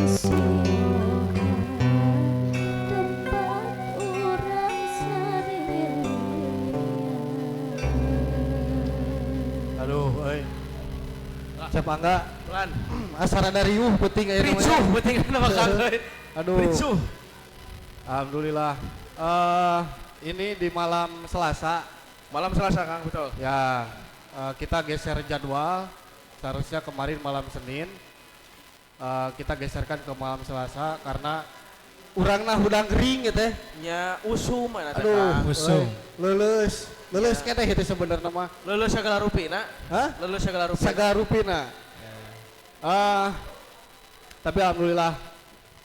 Siloka tempat urang sarerea. Aduh, euy. Siapa enggak? Pelan. Asa rada riuh penting aya. Ricuh penting nama Kang euy. Aduh. Ricuh. Alhamdulillah. Ini di malam Selasa. Malam Selasa, Kang, betul. Ya, kita geser jadwal. Seharusnya kemarin malam Senin. Kita geserkan ke malam Selasa karena urangna hudang kering gitu ya. Nya usum mana teh, Aduh, Kang. Usum. euy. Leuleus, leuleus keneh itu sebenarnya mah. Leuleus sagala rupina. Hah? Leuleus sagala rupina. Sagala rupina. Tapi alhamdulillah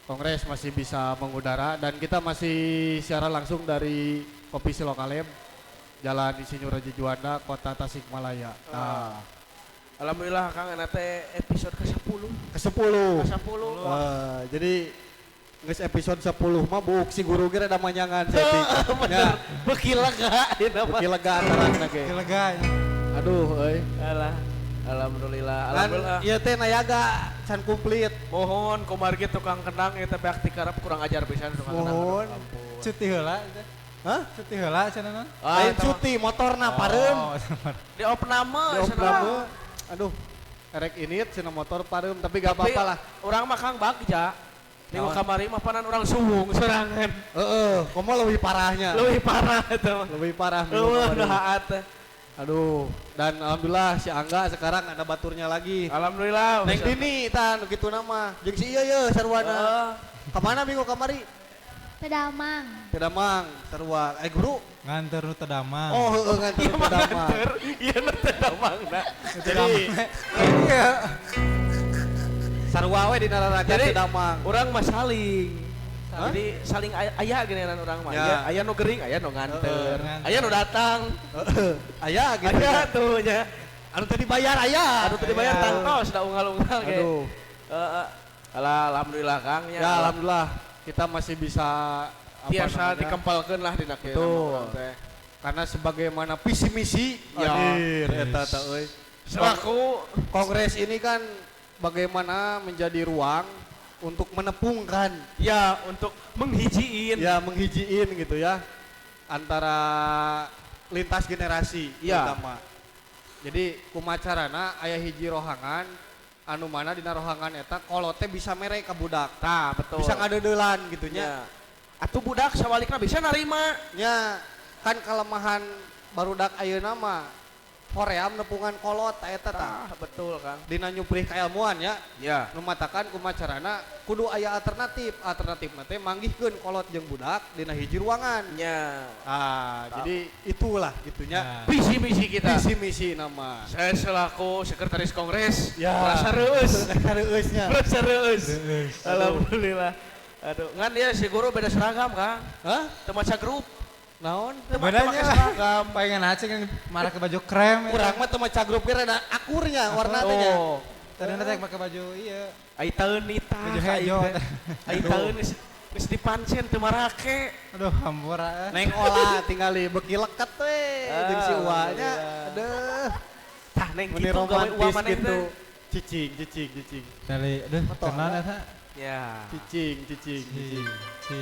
Kongres masih bisa mengudara dan kita masih siaran langsung dari Kopi Silokalem, Jalan Insinyur Haji Juanda, Kota Tasikmalaya. Nah, Alhamdulillah Kang, eta teh episode ke-10. ke-10. Ke-10. Jadi geus episode 10 mah buuk si guru ge rada manyangan saeutik. Bener. Beuki lega ieu mah. Beuki lega antarana ge. Lega. Aduh euy. Alah. Alhamdulillah, Kan alhamdulillah. ieu teh nayaga can komplit. Mohon kumargi tukang kendang ieu teh beak tikarep kurang ajar pisan tukang kendang. Mohon. Aduh, ampun. Cuti heula teh. Hah? Cuti heula cenah non. Ah, Lain eta mah. cuti motorna pareum. Oh, Di opname Di cenah. opname. Aduh, erek init cenah motor pareum tapi gak Tapi apa-apa lah. Urang mah Kang bagja. Minggu Naon? kamari mah panan urang suwung sorangan. Heeh, komo lebih parahnya. Leuwih parah eta mah. Lebih parah minggu Leuwih kemarin. nu haat teh. Aduh, dan alhamdulillah si Angga sekarang ada baturnya lagi. Alhamdulillah. Neng Dini tan gitu nama. Jeung si ieu ye sarwana. Heeh. Kemana minggu kamari? Tedamang. Tidak mang, sarua. Eh guru. Nganter nu teu damang. Oh, heeh nganter Iya mah teu damang. nganter. Iya nu teu damangna. Jadi Iya. sarua we dina raraga Jadi teu damang. urang mah saling. Hah? Jadi saling aya gini urang mah. Ya. Aya, aya nu gering, aya nu nganter. Heeh. Aya nu datang. Heeh. Aya gitu. Aya tuh nya. Anu teu dibayar aya. Anu teu dibayar Aya. tangtos da unggal-unggal ge. Aduh. Heeh. Alah, alhamdulillah Kang nya. Ya alhamdulillah kita masih bisa apa Tiasa namanya, dikempalkeun lah dina kieu Betul. nama urang teh. Karena sebagaimana visi misi Ya. anjir eta teh euy. Selaku Kongres ini kan bagaimana menjadi ruang untuk menepungkan ya untuk menghijiin. ya menghijiin gitu ya antara lintas generasi Ya. terutama. Jadi kumacarana aya hiji rohangan anu mana dina rohangan eta kolot teh bisa mere ka budak. Tah, betul. Bisa ngadeudeulan gitu nya. Ya. Atuh budak sawalikna bisa narima. Nya kan kelemahan barudak ayeuna mah hoream nepungan kolot ta eta tah. Tah, betul Kang. Dina nyuprih kailmuan ya. Ya. Nu matakan kumacarana kudu aya alternatif. Alternatifna teh manggihkeun kolot jeung budak dina hiji ruangan. Ya. Ah, jadi itulah gitunya. Nah. Visi misi kita. Visi misi nama. Saya selaku sekretaris kongres Ya. merasa reueus. Merasa reueusnya. Merasa reueus. Reueus. Alhamdulillah. Aduh, ngan dia si guru beda seragam, Kang. Hah? Teu maca grup. Naon? Teu Bedanya make seragam. pengen aja kan marah ke baju krem. ya. Urang mah teu maca grup ge rada akurnya warna teh nya. Oh. Tadi nanti pakai baju iya. Ai taeun nita. Baju hejo. Ai taeun geus geus dipancen teu marake. Aduh, hampura. Neng olah tinggali beuki leket we jeung si Uwa nya. Aduh. Tah neng Meni kitu gawe uwa romantis maneh gitu. teh. Cicing, cicing, cicing. Kali, aduh, Foto, kenal ya. eta. Ya. Cicing, cicing, cicing. Ci.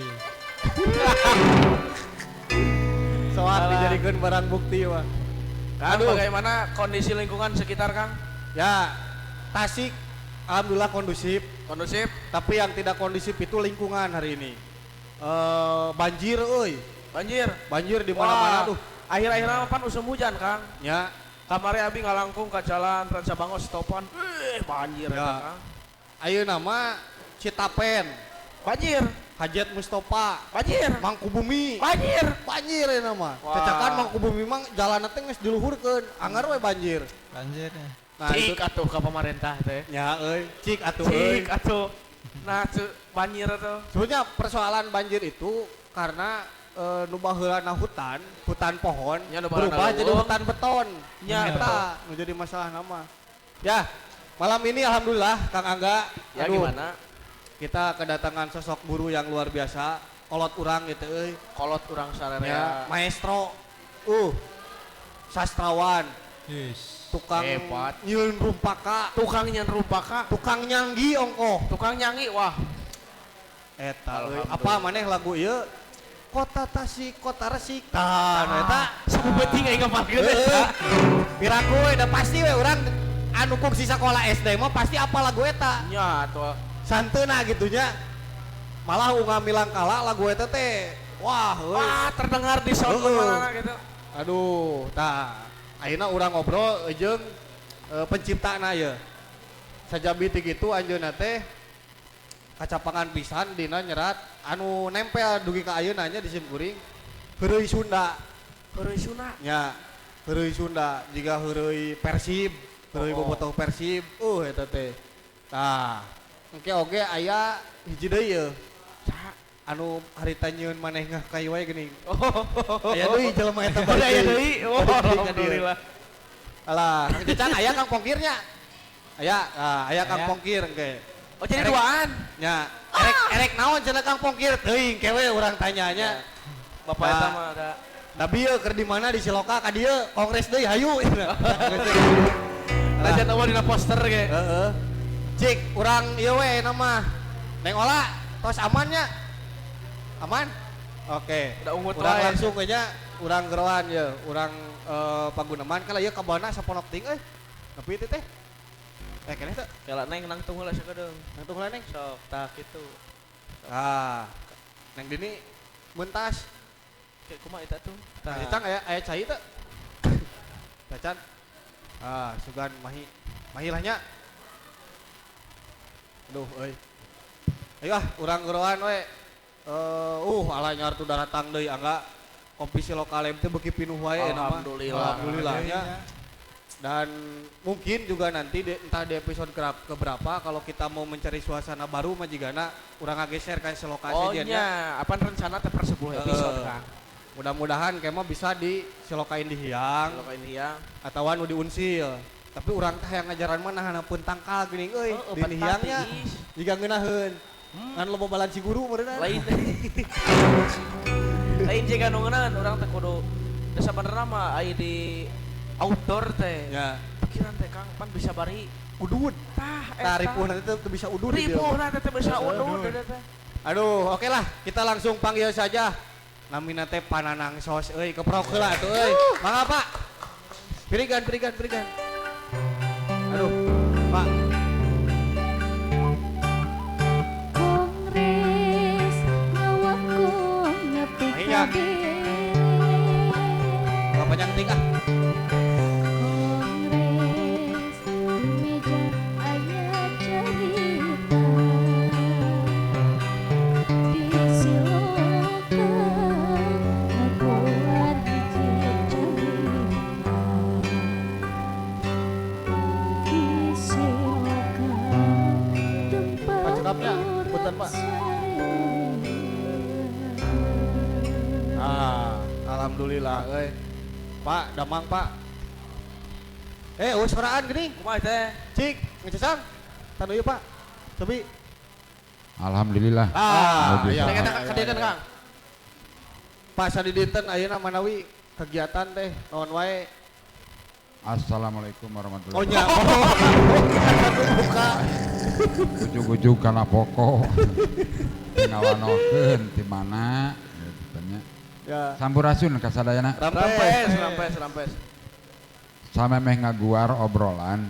Soal Alah. dijadikeun barang bukti mah. Kang, Aduh. bagaimana kondisi lingkungan sekitar, Kang? Ya, Tasik alhamdulillah kondusif, Kondusif? tapi yang tidak kondusif itu lingkungan hari ini. Banjir euy. Banjir. Banjir di mana-mana Wah, tuh. Akhir-akhirnya pan usum hujan, Kang. Ya, Kamari abi ngalangkung ke jalan Ranca Bangos stopan. Banjir Ya. eta, Kang. ayeuna mah Citapen, Banjir, Hajat Mustopa, banjir, Mangkubumi. banjir. Banjir ya nama. Wah. Cacakan Mangkubumi mang jalan teh geus diluhurkeun, anggar we banjir. Banjir. Nah, itu Cik atuh ka pemerintah teh. ya euy, cik atuh euy. Cik atuh. Nah, cu, banjir atuh. Sebenarnya persoalan banjir itu karena nu baheulana hutan, hutan pohon Ya, nu baheulana berubah jadi leuweung. hutan beton. Ya, Eta nu jadi masalah nama. Ya, malam ini alhamdulillah Kang Angga. Ya aduh, gimana? Kita kedatangan sosok guru yang luar biasa, kolot urang gitu euy. Kolot urang Ya, sarerea. maestro. Sastrawan, Yes. Tukang Hebat. Nyieun rumpaka, Tukang nyen rumpaka, tukang nyanggi ongkoh. Tukang nyanyi wah. Eta euy, apa maneh lagu ieu? Kota Tasik, Kota Resik. Tah, nu eta Sabu penting aing ngapalkeun Heeh. eta. Piraku we da pasti we urang anu kungsi sakola SD mah pasti apa lagu eta. Nya atuh. Santeuna gitu nya. Malah unga milangkala lagu eta teh. Wah, euy. Wah, terdengar di sound Heeh. mana gitu. Aduh, tah. Ayeuna urang ngobrol jeung penciptana ye. Sajabi ti kitu anjeunna teh kacapangan pisan dina nyerat anu nempel dugi ka ayeuna nya di sim kuring. Heureuy Sunda. Heureuy Sunda. Nya, heureuy Sunda jiga heureuy Persib, heureuy Oh. bobotoh Persib. Eta teh. Tah, engke oge aya hiji deui ye. Saha? Anu harita nyieun maneh ngeh ka ieu wae geuning. Oh. Aya deui jelema eta Oh, aya deui. Oh, Balik deui ka dieu. alhamdulillah. Alah, Kang Cecang aya Kang Pongkirnya. Aya, ah, aya Kang Aya. Pongkir engke. Oh, jadi Erek. duaan. Nya, erek naon cenah Kang Pongkir? Teuing kewe urang tanyanya. Bapak Nah. eta mah ada. Tapi ieu keur di mana di Siloka ka dieu kongres deui hayu cenah. Raja eueuh dina poster ge. Heeh. Cik, urang ieu we nama. Neng Ola, tos aman nya? Aman? Oke. Udah ungut Urang wae. langsung we nya, urang geroan ye, urang paguneman kala ieu kabana saponok ting euy. Nepi teh teh. Eh keneh teh. Kela neng nang tunggu lah sakedeung. Nang tunggu neng. Sok tah kitu. Ah, neng dini mentas. Kayak kumaha eta tuh? Tah, Cang aya aya cai teh. Tacan. Ah, sugan mahi. Mahi lah nya. Aduh euy. Ayo ah, urang geroan we. Alah nyar tuh daratang deui angga kopi si lokal teh beuki pinuh wae enak mah. Alhamdulillah. Alhamdulillah nya. Dan mungkin juga nanti entah di episode keberapa kalau kita mau mencari suasana baru mah jigana urang ngageser ka Siloka Oh sejennya. nya, apaan rencana teh per 10 episode Heeh. Kang. Mudah-mudahan kemah bisa di Silokain di Hiang Siloka ini ya. atau nu di Unsil. Tapi urang teh yang ngajaran mah nahan pun tangkal geuning euy Heeh, di betah Hiangnya tiis. jiga ngeunaheun. Ngan loba balan si guru meureunna. Lain. Lain jiga nu ngeunaheun urang teh kudu teh sabenerna mah aya di outdoor teh. Ya, Pikiran teh Kang pan bisa bari udud. tah Tah ripuhna teh teu bisa udud di dieu. Ripuhna teh teu bisa udud teh teh. Aduh, oke lah, kita langsung panggil saja. Namina teh Pananang Sos euy, keprok heula atuh euy. Mangga Pak. Berikan, berikan, berikan. Aduh, Pak. Kongres ngawakong nepi Ayo. ka Nggak panjang ting ah. Kongres meja aya cerita di Siloka ngaguar hiji cerita di Siloka tempat Pak, cekapnya. Punten, Pak. Ah, alhamdulillah euy. Pak, damang Pak. Euy soraan geuning. Kumaha teh? Cik, ngecesang. Tanu ieu Pak. Tapi Alhamdulillah. ah, Alhamdulillah. iya. Saya kata kadieun Kang. Pak sadidinten ayeuna manawi kegiatan teh naon wae. Assalamualaikum warahmatullahi Oh nya. Buka. Ujug-ujug kana pokok. Ngawanokeun ti mana gitu tanya. Ya. Sampurasun kasadayana. Rampes. Rampes, rampes, rampes. Samemeh ngaguar obrolan.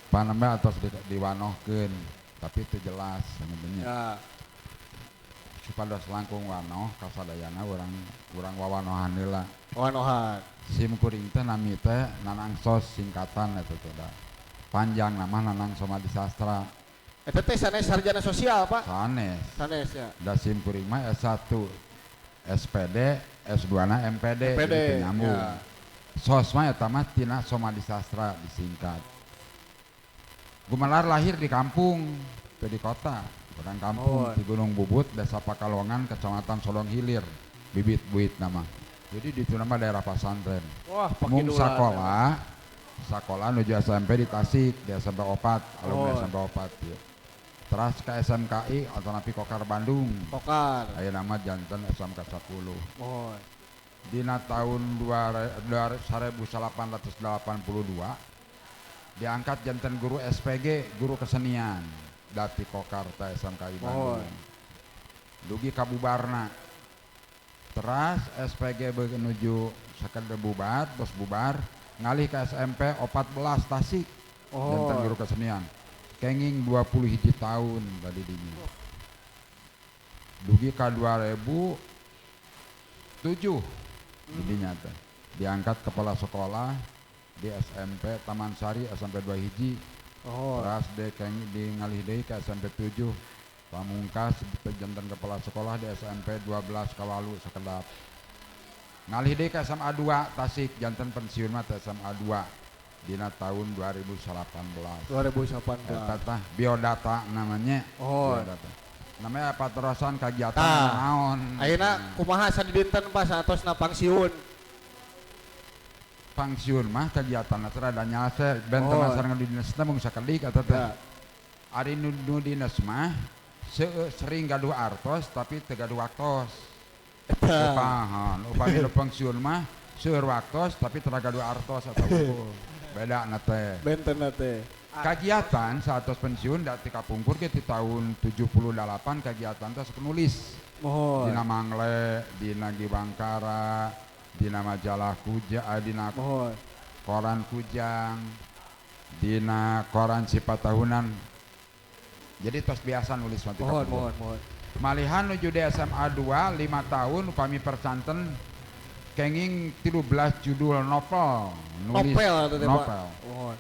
Panembe atos diwanohkeun, tapi itu jelas sebenarnya. Ya. Supados langkung wanoh kasadayana urang urang wawanohan heula. Wanohan. Sim kuring teh nami teh Nanang Sos singkatan eta teh da. Panjang nama Nanang Somadi Sastra. Eta teh sanes sarjana sosial, Pak. Sanes. Sanes ya. Da sim kuring mah S1 SPD, S2 na MPD, MPD, jadi teu nyambung. ya. Sos mah eta mah tina Somadi Sastra disingkat. Gumelar lahir di kampung, teu di kota. Orang kampung Oh. di Gunung Bubut, Desa Pakalongan, Kecamatan Sodong Hilir, bibit buit nama. Jadi di itu nama daerah pesantren. Wah, Mung pakidulan. sekolah, sekolah nuju SMP di Tasik, di SMP 4, alumni Oh. SMP 4 ya. Terus ke SMKI atau napi Kokar Bandung. Kokar. Aya nama janten SMK 10. Mohon. Dina tahun 1882 diangkat janten guru SPG, guru kesenian Dati Kokarta SMKI Bandung. Dugi kabubarna. Teras SPG menuju sakedeu bubar, terus bubar ngalih ke SMP 14 Tasik. Janten guru kesenian. Kenging 20 hiji tahun tadi dinya. Dugi ka 2007 dinya teh diangkat kepala sekolah di SMP Taman Sari SMP 2 hiji. Teras de kenging di ngalih deui ka SMP 7 Pamungkas janten kepala sekolah di SMP 12 Kawalu sakedap. Ngalih deui ka SMA 2 Tasik janten pensiun mah teh SMA 2 dina tahun 2018. 2018. Eta tah biodata namanya. Biodata. Namanya paterosan kagiatan naon. Ayeuna kumaha sadidinten Pak saatosna pangsiun? Pangsiun mah kegiatan teh rada nyalse benten sareng di dinas teh mung sakedik eta teh. Ari nu dinas mah sering gaduh artos tapi teu gaduh waktos. Upahan, upami nu pangsiun mah seueur waktos tapi teu gaduh artos atau beda na teh. Benten na teh. Kagiatan saatos pensiun da ti kapungkur ge ti tahun 78 kagiatan teh sok nulis. Dina Mangle, dina Giwangkara, dina majalah Kuja, dina koran Kujang, dina koran Sifat Tahunan. Jadi tos biasa nulis mah ti kapungkur. Malihan nuju di SMA 2 5 tahun upami percanten kenging 13 judul novel nulis. Novel.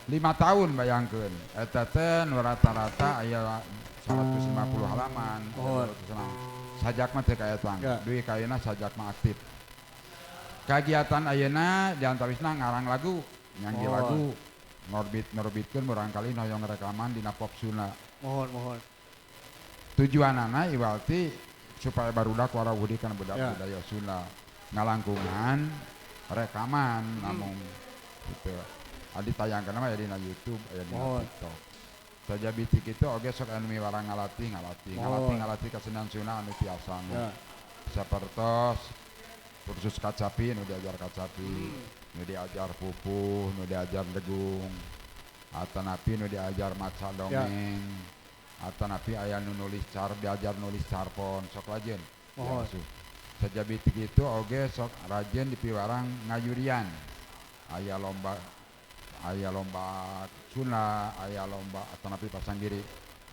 5 tahun bayangkeun eta teh nu rata-rata aya 150 halaman. Sajak mah teu kaetang. Duwi ka ayeuna sajak mah aktif. Kagiatan ayeuna diantawisna ngarang lagu, nyanggi lagu, ngorbit-ngorbitkeun murangkali hoyong rekaman dina pop Sunda. Mohon. Tujuanana iwalti supaya barudak warawuh kana budaya Sunda. Ngalangkungan rekaman namung gitu. Adi tayangkeun mah aya dina YouTube, aya dina TikTok. Sajabi ti kitu oge sok anu miwarang ngalatih kesenian Sunda anu tiasana. Sapertos kursus kacapi nu diajar kacapi, nu diajar pupuh, nu diajar degung, atanapi nu diajar maca dongeng, atanapi aya nu nulis diajar nulis carpon sok rajin. Sajabi ti kitu oge sok rajin dipiwarang ngayurian. Aya lomba Sunda, aya lomba atanapi pasanggiri.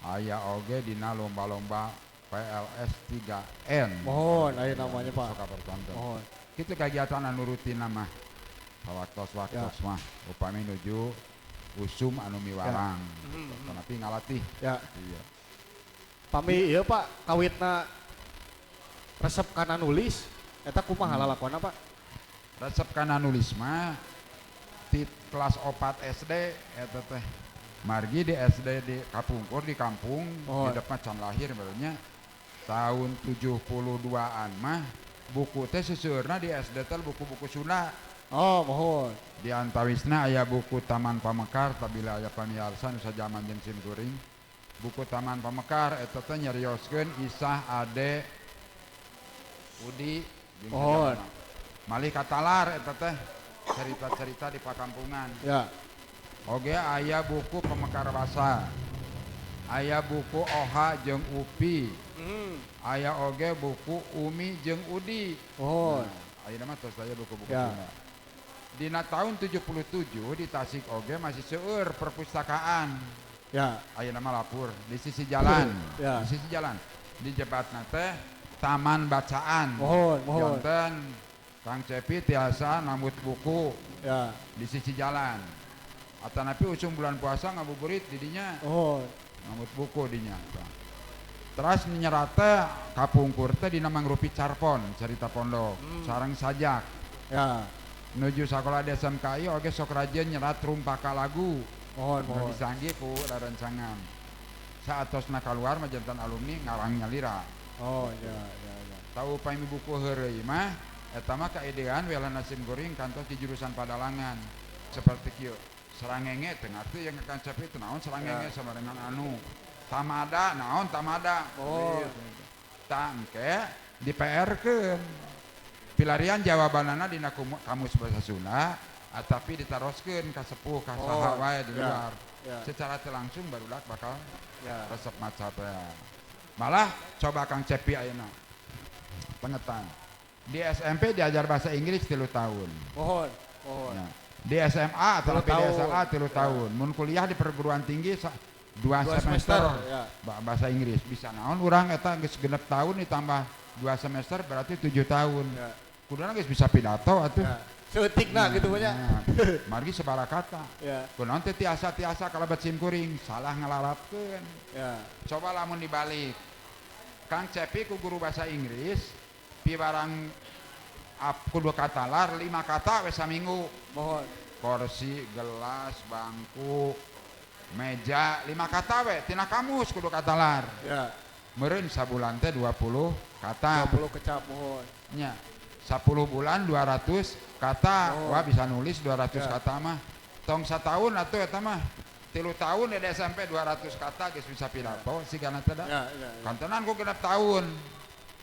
Aya oge dina lomba-lomba PLS 3N. Mohon aya namanya Pak. Sok kapertonton. Kitu kegiatan anu rutin mah. Sawaktos-waktos mah upami nuju usum anu miwarang. Atanapi ngalatih. Ya. Iya. Pami ieu Pak kawitna resep kana nulis eta kumaha lalakonna Pak? Resep kana nulis mah ti kelas 4 SD eta teh. Margi di SD di kapungkur di kampung di depan can lahir barunya tahun 72-an mah buku teh seseueurna di SD teh buku-buku Sunda. Mohon. Di antawisna aya buku Taman Pamekar tabila aya pamiarsa nu sajaman jeung sim kuring. Buku Taman Pamekar eta teh nyarioskeun Isah Ade Udi jeung malih katalar eta teh cerita-cerita di pakampungan. Ya. Oge aya buku Pemekar Basa. Aya buku Oha jeung Upi. Aya oge buku Umi jeung Udi. Nah, ayeuna mah tos aya buku-buku Sunda. Dina tahun 77 di Tasik oge masih seueur perpustakaan. Ya. Ayeuna mah lapur di sisi jalan. Ya. Di sisi jalan. Di jebatna teh taman bacaan. Mohon. Janten Kang Cepi tiasa nambut buku Ya. di sisi jalan. Atanapi usum bulan puasa ngabuburit didinya. Nambut buku dinya. Teras nyerate kapungkur teh dina mangrupi carpon cerita pondok sareng sajak. Ya. Nuju sakola di SMKI oge sok rajin nyerat rumpaka lagu. Mohon. Disanggi ku rerencangan. Saatosna kaluar mah jantan alumni ngarang nyalira. Ya. Tahu upami buku heureuy mah eta mah kaedean welana sim kuring kantos di jurusan padalangan. Seperti kieu. Serangenge teu ngarti yang Kang Cepi teu naon serangenge sama dengan anu. Tamada naon tamada. Tangke di PR-keun. Pilarian jawabanana dina kamus bahasa Sunda atapi ditaroskeun ka sepuh ka saha wae di luar. Ya. Secara teu langsung barudak bakal Ya. resep maca teh. Malah coba Kang Cepi ayeuna. Pengetan. Di SMP diajar bahasa Inggris 3 tahun. Mohon, mohon. Ya. Di SMA atau 3 di tahun. SMA 3 tahun. Mun kuliah di perguruan tinggi 2 semester, ya. Bahasa Inggris bisa naon urang eta geus 6 tahun ditambah 2 semester berarti 7 tahun. Ya. Kuduna geus bisa pidato atuh. Ya. Seutikna gitu banyak. Nah, margi sabaraha kata. Ya. Kunaon teh tiasa-tiasa kalebet sim kuring salah ngalarapkeun. Ya. Coba lamun dibalik. Kang Cepi ku guru bahasa Inggris pibarang kudu katalar 5 kata we saminggu. Mohon. Kursi, gelas, bangku, meja, 5 kata we tina kamus kudu katalar. Ya. Meureun sabulan teh 20 kata. 20 kecap mohon. Nya. 10 bulan 200 kata. Oh. Wah bisa nulis 200 Ya. kata mah. Tong satahun atuh eta mah. 3 tahun di SMP 200 kata geus bisa pidato sigana teh da. Ya, ya, ya. Kantenan ku 6 tahun.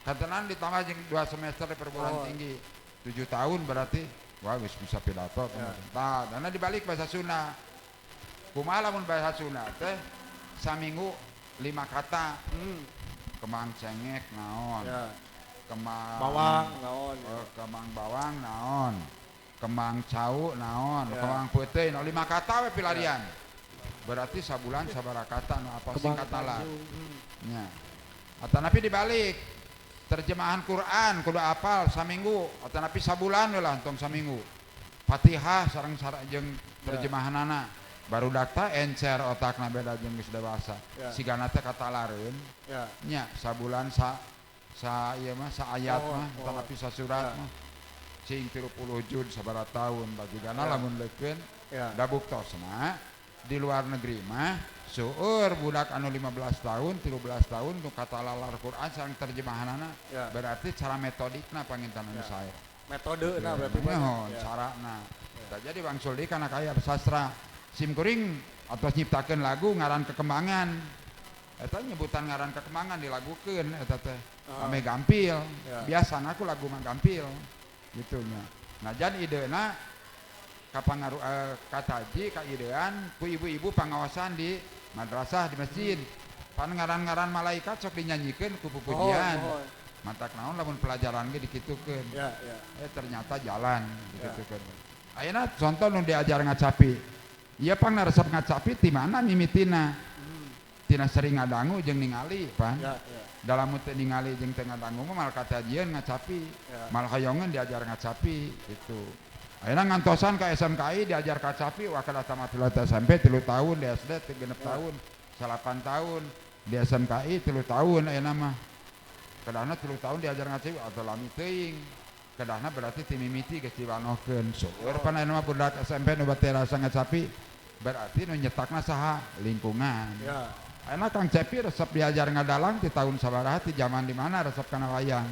Kantenan ditambah jeung 2 semester di perguruan Oh. tinggi. 7 tahun berarti wah geus bisa pidato. Ya. Tah, dana dibalik bahasa Sunda. Kumaha lamun bahasa Sunda teh saminggu 5 kata. Kembang cengek naon. Ya. Kembang Bawang naon. Kembang bawang naon. Kembang cau naon, Ya. kembang peuteui naon, 5 kata we pilarian. Berarti sabulan sabaraha kata nu apa sing katalar. Nya. Atanapi dibalik terjemahan Quran kudu apal saminggu atanapi sabulan we lah tong saminggu. Fatihah sareng jeung terjemahanana. Barudak teh encer otakna beda jeung geus dewasa. Ya. Sigana teh katalareun. Ya. Nya sabulan sa ieu mah sa ayat Oh, mah oh. atanapi sasurat Ya. mah. Cing 30 juz sabaraha tahun bagigana Ya. lamun leukeun Ya. da buktosna di luar negeri mah seueur budak anu 15 tahun 13 tahun nu katalalar Quran sareng terjemahanana Ya. berarti cara metodikna panginten anu Ya. sae. Metode nah berarti Nyaho, banyak. Ya. carana. Tah jadi Bang Suldi kana kaya sastra sim kuring atos nyiptakeun lagu ngaran kekembangan. Eta nyebutan ngaran kekembangan dilagukeun eta teh. Ah. Ame gampil. Ya. Biasana ku lagu mah gampil. Gitu nya. Nah jan idena kapangaruh kataji kaidean ku ibu-ibu pangawasan di madrasah di masjid. Pan ngaran-ngaran malaikat sok dinyanyikeun ku pupujian. Mohon, mohon. Matak naon lamun pelajaran ge dikitukeun. Ya, ya. Ternyata jalan dikitukeun. Ayeuna contoh nu diajar ngacapi. Ieu pang resep ngacapi ti mana mimitina? Tina sering ngadangu jeung ningali pan. Ya, ya. Dalam teu ningali jeung teu ngadangu mah mal katajieun ngacapi. Ya. Mal hoyongeun diajar ngacapi gitu. Ayeuna ngantosan ka SMKI diajar kacapi wah kada tamat SMP 3 tahun di SD 6 tahun, 8 tahun di SMKI 3 tahun ayeuna mah. Kedahna 3 tahun diajar ngacapi atau lami teuing. Kedahna berarti ti mimiti geus diwanohkeun. Seueur pan ayeuna mah budak SMP nu bate rasa ngacapi berarti nu nyetakna saha lingkungan. Ya. Ayeuna Kang Cepi resep diajar ngadalang ti tahun sabaraha ti zaman di mana resep kana wayang.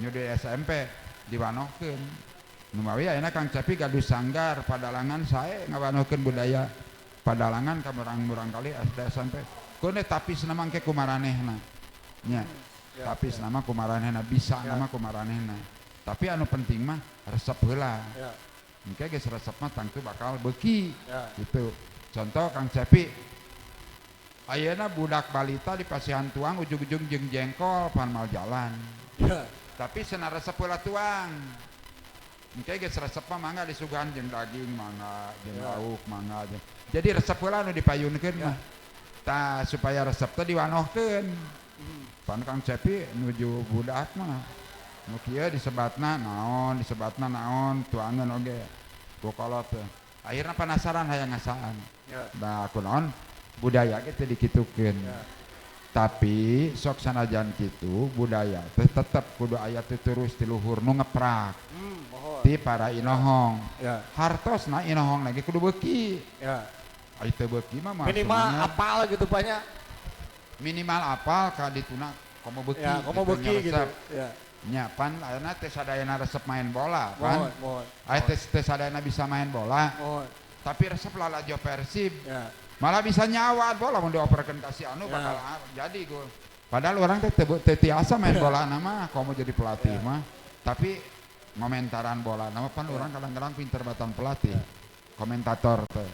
Nyu di SMP diwanohkeun. Numawi ayeuna Kang Cepi gaduh sanggar padalangan sae ngawanohkeun budaya padalangan ka murang-murang kali SD SMP. Keun tapi nama engke kumaranehna. Nya. Ya, Tapi nama kumaranehna bisa Ya. nama kumaranehna. Tapi anu penting mah resep heula. Ya. Engke geus resep mah tangtu bakal beuki. Ya. Gitu. Contoh Kang Cepi ayeuna budak balita di pasihan tuang ujung-ujung jeung jengkol pan mal jalan. Ya. Tapi cenah resep heula tuang. Engke geus resep mah mangga disuguhan jeung daging mangga, jeung Ya. lauk mangga jeung. Jadi resep heula anu dipayunkeun Ya. mah. Tah supaya resep teh diwanohkeun. Pan Kang Cepi nuju budak mah. Nu kieu disebatna naon, disebatna naon, tuangeun oge. Ku kolot teh. Akhirna penasaran hayang ngasaan. Ya. Nah, kunaon budaya ge teu dikitukeun. Ya. Tapi sok sanajan kitu budaya teh tetep kudu aya tuturus ti luhur nu ngeprak Mohon. ti para inohong. Ya. Hartosna inohong lagi kudu beuki. Ya. Ai teu beuki mah Minimal maksudna apal gitu banyak. minimal apal ka dituna komo beuki. Ya, komo gitu, beuki gitu. nyaresep. Ya. Nya pan ayeuna teh sadayana resep main bola Mohon, pan. mohon. Aya teh teh sadayana bisa main bola, Mohon. tapi resep lalajo Persib. Ya. Malah bisa nyawa bola mun dioperkeun ka si anu Ya. bakal jadi gol. Padahal orang teh teu tiasa main bola nama komo jadi pelatih Ya. mah. Tapi Ngomentaran bola nama pan urang kadang-kadang pinter batan pelatih. Komentator teh.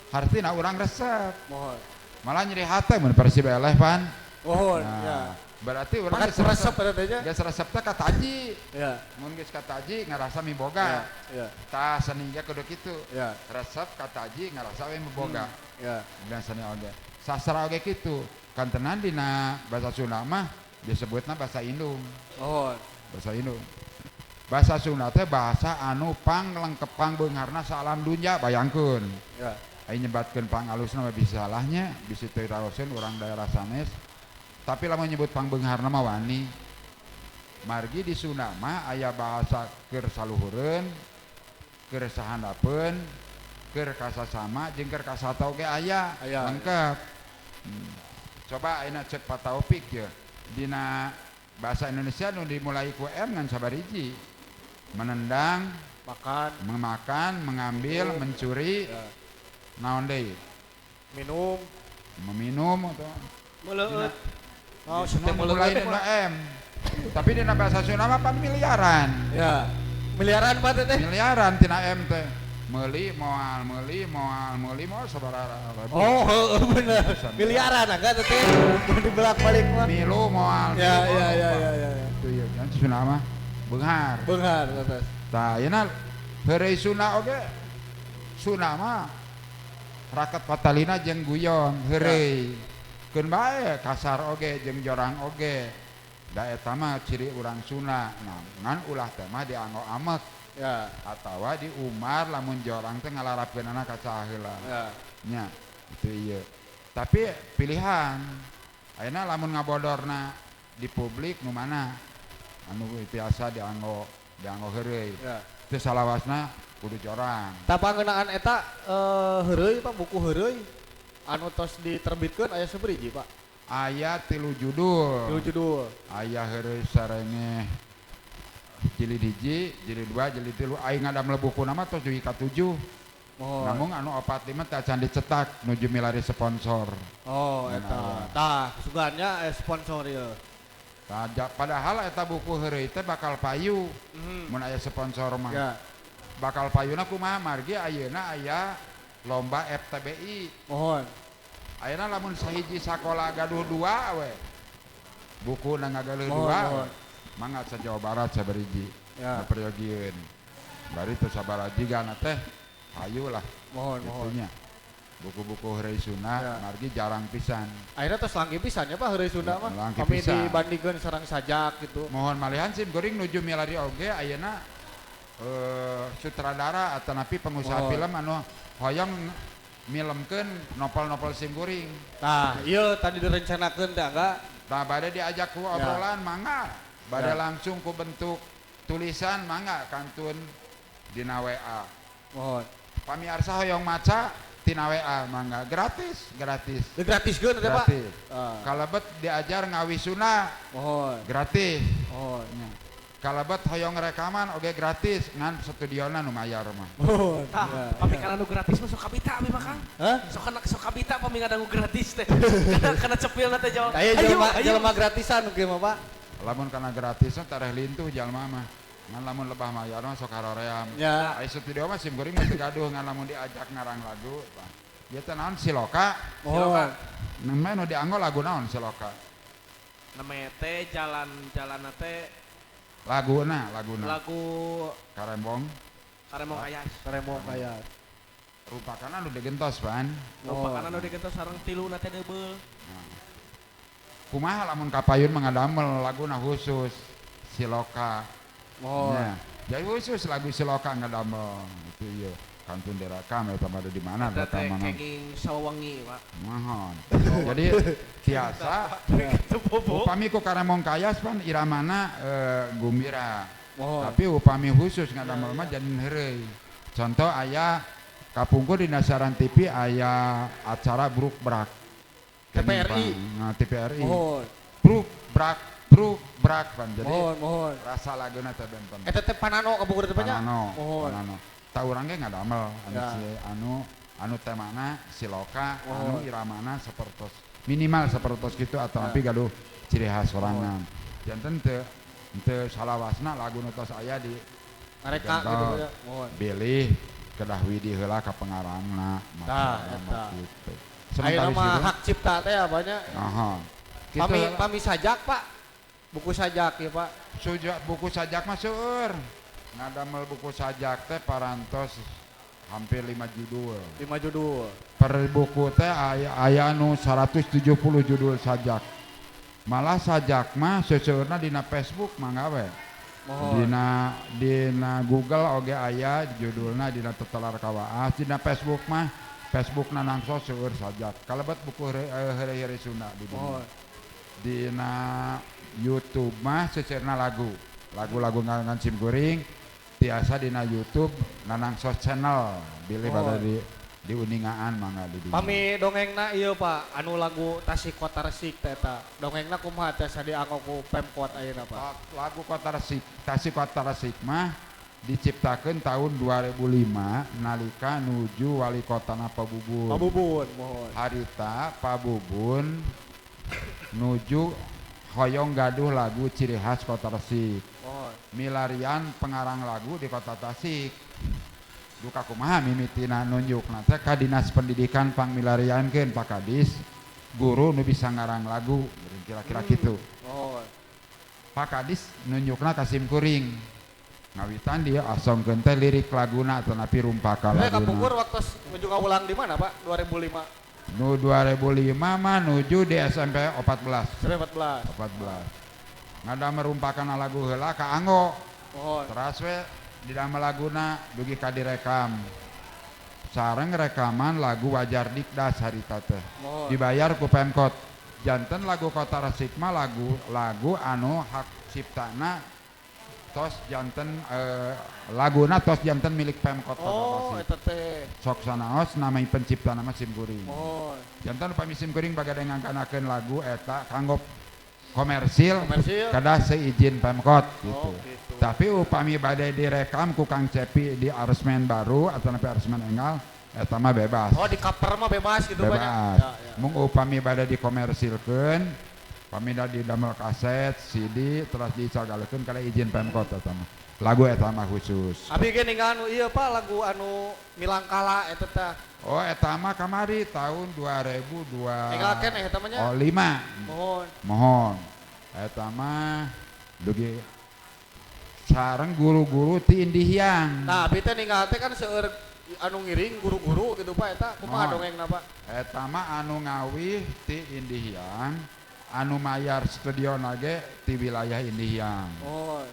Hartina urang resep. Mohon. Malah nyeri hate mun Persib eleh pan. Mohon, Nah, ya. berarti urang Makan geus resep eta teh nya. Geus resep teh kataji. Ya. Mun geus kataji ngarasa miboga. Ya, ya. Tah seni ge kudu kitu. Ya. Resep kataji ngarasa we miboga. Ya. Dan seni oge. Sastra oge kitu. Kantenan dina bahasa Sunda mah disebutna bahasa Indung. Mohon. Bahasa Indung. Bahasa Sunda teh bahasa anu panglengkep pangbeungharna saalam dunya bayangkeun. Ya. Aing nyebatkeun pangalusna mah bisa salahnya, bisa teu raoseun urang daerah sanes. Tapi lamun nyebut pangbeungharna mah wani. Margi di Sunda mah aya bahasa keur saluhureun, keur sahandapeun, keur kasasama jeung keur kasata oge aya, Aya. lengkap. Coba ayeuna cek Pak Taufik ye. Dina bahasa Indonesia nu dimulai ku M ngan sabariji. Menendang, Makan, memakan, mengambil, Minum. mencuri, ya. naon deui? Minum. Meminum atau Meleueut. Oh, Nu dimulai dina M. Tapi dina bahasa Sunda mah pan miliaran. Ya. Miliaran Pak teh. Miliaran tina M teh. Meuli moal, meuli moal, meuli moal sabaraha ribu. Oh, heueuh bener. Miliaran agak teh. Mun dibelak-balik mah. Milu moal. Ya, milu ya, moal, ya, lupa. ya, ya, ya. Itu ya, kan Sunda mah beunghar. Beunghar atas. Tah, ayeuna heureuy Sunda oge. Sunda mah raket patalina jeung guyon heureuy. Keun bae kasar oge jeung jorang oge. Da eta mah ciri urang Sunda. Nah, ngan ulah teh mah dianggo amek Ya, atawa di umar lamun jorang teh ngalarapkeunana ka saha heula. ya. Nya, itu ieu. Tapi pilihan ayeuna lamun ngabodorna di publik nu mana anu biasa dianggo dianggo heureuy. Ya. Teu salawasna kudu jorang. Tah pangeunaan eta heureuy Pak, buku heureuy anu tos diterbitkeun aya saberiji Pak. Aya 3 judul. Tilu judul. Aya heureuy sarengeh jilid 1, jilid 2, jilid 3. Aing ngadamel bukuna mah tos dugi ka 7. Mohon. Namun anu 4 5 teh acan dicetak nuju milari sponsor. Oh, eta. Tah, sugannya sponsor ieu. Tah, padahal eta buku heureuy teh bakal payu mun aya sponsor mah. Ya, Bakal payuna kumaha margi ayeuna aya lomba FTBI. mohon. Ayeuna lamun sahiji sakola gaduh 2 we. Buku na ngagaluh Mohon, 2. mohon. Mangga sa Jawa Barat sabariji. Ya. Peryogian. Bari teu sabaraha jigana teh hayu lah Mohon, mohon. gitunya. Buku-buku heureuy Sunda Ya. margi jarang pisan. Akhirnya tos langki pisan ya Pak heureuy Sunda mah. Langki Kami pisan. dibandingkeun sareng sajak gitu. Mohon malihan sim kuring nuju milari oge ayeuna sutradara atau napi pengusaha Mohon. film anu hoyong milemkeun novel-novel sim kuring. Tah, ieu tadi direncanakeun teh enggak? Nah, bade diajak ku obrolan mangga, bade Ya. langsung ku bentuk tulisan mangga kantun dina WA. Mohon. Pamiarsa hoyong maca tina WA mangga gratis, gratis. Teu gratiskeun teh Pak. Gratis. Ah, Kalebet diajar ngawisuna mohon. gratis. Mohon. Nya. Kalebet hoyong rekaman oge gratis ngan studiona nu mayar mah. Mohon. Tah, Ya. pami kana nu gratis mah sok kabita abi mah Kang. Hah? Sok kana sok kabita pami ngadangu gratis teh. Kana cepilna teh jawab. Aya Ayo, jelema ayo. jelema gratisan kieu mah Pak. Lamun kana gratisna tareh lintuh jalma mah. Ngan lamun lebah mayar mah sok haroream. Ya. Ai studio mah sim kuring mah teu gaduh ngan lamun diajak ngarang lagu. Tah. Ieu teh naon siloka? Mohon. Namanya nu dianggo lagu naon siloka? Name teh jalan-jalan teh Laguna, laguna. lagu Karembong Karemong Ayas. Karemong kaya. rupakana nu digentos pan. Rupakana nu digentos sareng tilu na teh deubel. Kumaha lamun kapayun mengadamel laguna khusus siloka. Mohon. Nya. Jadi khusus lagu siloka ngadamel itu ieu. Kantun direkam eta mah ada di mana Eta teh rekaman. kenging sawangi, Pak. Mohon. Jadi tiasa Teu bobo. upami ku Karemong Kayas pan iramana gumbira. Mohon. Tapi upami khusus ngadamel mah jadi heureuy. Contoh aya kapungkur di Nasaran TV aya acara Bruk Brak. TPRI. Nah, TPRI. Mohon. Bruk Brak Bruk Brak pan. Jadi Mohon, mohon. rasa laguna teh benten. Eta teh panano kapungkur teh nya? Panano, Mohon. panano. Tah urang ge ngadamel anu Ya. si anu anu temana siloka, anu Mohon. iramana sapertos minimal sapertos gitu atau Ya. tapi gaduh ciri khas sorangan. Janten teu teu salawasna lagu nu tos aya di Mereka gitu ya. Mohon. Bilih kedah widi heula ka pengarangna. Tah, eta. Gitu. Ayeuna mah hak cipta teh banyak. Aha. Kitu Pami heula. pami sajak, Pak. Buku sajak ya, Pak. Suja, buku sajak mah seueur. Ngadamel buku sajak teh parantos hampir 5 judul. 5 judul. Per buku teh aya nu 170 judul sajak. Malah sajak mah seueurna dina Facebook mangga we. Mohon. Dina Google oge aya judulna dina Tetelar Kawaas, dina Facebook mah Facebookna nangso seueur sajak. Kalebet buku heureuy-heureuy Sunda di dinya. Mohon. Dina YouTube mah seueurna lagu. Lagu-lagu ngan sim kuring tiasa dina YouTube nanangsos channel bilih Oh. bade di diuningaan mangga di dinya. Pami dongengna ieu Pak, anu lagu Tasik Kota Resik teh eta. Dongengna kumaha tiasa dianggo ku Pemkot ayeuna Pak? Lagu Kota Resik, Tasik Kota Resik mah diciptakeun tahun 2005 nalika nuju wali kotana Pabubun. Pabubun, mohon. Harita Pabubun nuju hoyong gaduh lagu ciri khas Kota Resik. Mohon. Milarian pengarang lagu di Kota Tasik. Duka kumaha mimitina nunjukna teh ka Dinas Pendidikan pangmilariankeun Pak Kadis guru nu bisa ngarang lagu kira-kira kitu. Mohon. Pak Kadis nunjukna ka sim kuring. Ngawitan dia asongkeun teh lirik laguna atanapi rumpaka Saya kapungkur laguna. waktu nuju ngawulang di mana Pak? 2005. Nu 2005 mah nuju di SMP 14. SMP 14. 14. Ngadamel rumpakan lagu heula kaanggo. Mohon. Teras we didamel laguna dugi ka direkam. Sareng rekaman lagu Wajar Dikdas harita teh. Mohon. Dibayar ku Pemkot. Janten lagu Kota Resik mah lagu anu hak ciptana tos janten laguna tos janten milik Pemkot Kota Oh, Tasik. eta teh. Sok sanaos namai pencipta nama sim kuring. Mohon. Janten upami sim kuring bagade ngangkanakeun lagu eta kanggo komersil, Komersil. kedah seizin Pemkot gitu. Oh, gitu. Tapi upami bade direkam ku Kang Cepi di aransemen baru atau nepi aransemen enggal eta mah bebas. Oh, di cover mah bebas gitu banyak. Bebas. Ya, ya. Mung upami bade dikomersilkeun, upami da didamel kaset, CD terus dicagalekeun kada izin Pemkot eta mah. Lagu eta mah khusus. Abi ge ninggal anu ieu Pak lagu anu Milangkala eta teh. Oh eta mah kamari tahun 2002. Ninggal keneh eta mah nya. Oh 5. Mohon. Mohon. Eta mah dugi sareng guru-guru ti Indihiang. Nah, abi teh ninggal teh kan seueur anu ngiring guru-guru gitu Pak eta kumaha Mohon. dongengna Pak? Eta mah anu ngawih ti Indihiang, anu mayar studio nage ti wilayah Indihiang. Mohon.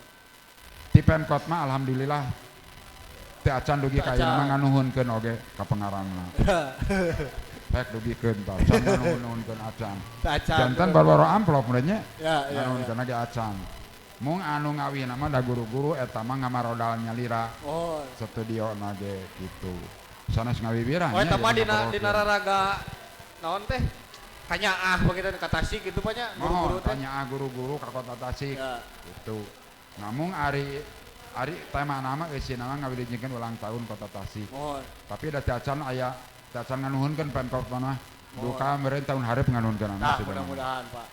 Ti Pemkot mah alhamdulillah teu acan dugi Teu ka ayeuna acan. mah nganuhunkeun oge ka pengarangna. Rek dugikeun tah, can nganuhunkeun acan. Teu acan. Janten boro-boro amplop meureun nya. Ya, ya. ya. Nganuhunkeun ge acan. Mung anu ngawihna mah da guru-guru eta mah ngamarodal nyalira Mohon. studio nage gitu. Sanes ngawiwirah Oh, nya eta mah jadi dina ngaparokeun. dina raraga naon teh? Kanyaah begitu ka Tasik gitu Pak nya guru-guru Mohon teh. tanya guru-guru ka Kota Tasik Ya. gitu. Namung ari ari tema nama eusina mah ngawilujengkeun ulang tahun Kota Tasik. Mohon. Tapi da teu acan aya teu acan nganuhunkeun Pemkot mah. Duka meureun tahun hareup nganuhunkeun Nah, mudah-mudahan Pak.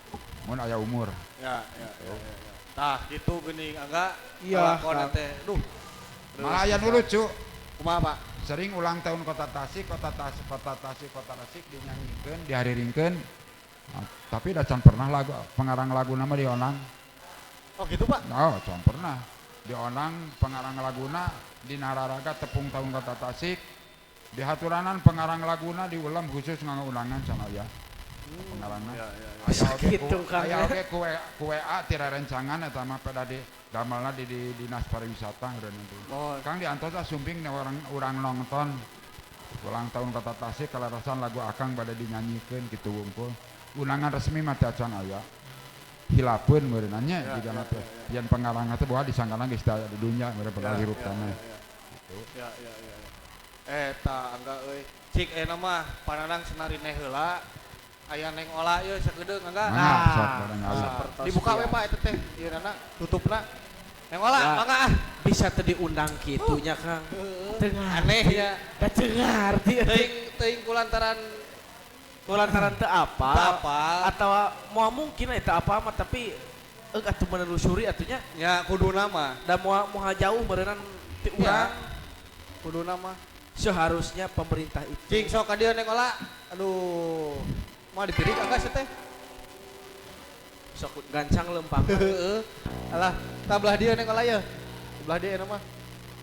Mun aya umur. Ya, ya, ya, ya, ya. Tah, gitu geuning angga. Iya, Lakon Kang. teh. Duh. Malah aya nu lucu. Kumaha, Pak? Sering ulang tahun Kota Tasik, Kota Tasik, Kota Tasik, Kota Tasik dinyanyikeun, dihariringkeun. Nah, tapi da can pernah lagu pengarang lagu nama dionang. Oh, gitu, Pak. Oh, can pernah. Dionang pengarang laguna di Nararaga tepung tahun Kota Tasik. Di haturanan pengarang laguna diulam khusus nganggo undangan sana ya. Pengarangna. Ya, ya, ya. Aya oge Gitu, ku, Kang. aya oge ku, ku WA tira rencangan eta mah pada di damelna di dinas pariwisata ngeureun itu. Mohon. Kang diantos ah sumping orang urang nonton ulang tahun Kota Tasik kalarasan lagu Akang bade dinyanyikeun kitu wungkul. Undangan resmi mah teu acan aya. Hilapeun meureun nya Ya, jigana ya, teh. ya, ya. Yen pengarangna teh boa disangkana geus teu aya di dunya meureun padahal hirup tanah. Ya, ya, ya. Eta angga euy. Cik ayeuna mah pananang senarine heula. Aya neng ola ieu sakedeung angga. Mangga Nah, sok bareng Ah, ngawi. Sapertos dibuka we ieu. Pak eta teh ieu nana tutupna. Neng ola Ya. mangga ah. Bisa teu diundang kitunya Kang. Teu ngarti. Aneh ya. Da teu ngarti. Teuing teuing kulantaran Kulantaran teu apa. Teu apa. Atau moal mungkin eta apa mah tapi Atuh menelusuri atunya Ya kuduna mah. da moal moal jauh meureunnan ti Ya. urang. Kuduna mah. Seharusnya pemerintah itu Cing sok ka dieu Neng Ola. Aduh. Moal dipirik angga sia teh. Sok gancang lempang. Heeh. Alah, tah belah dieu Neng Ola ye. Belah dieu enak mah.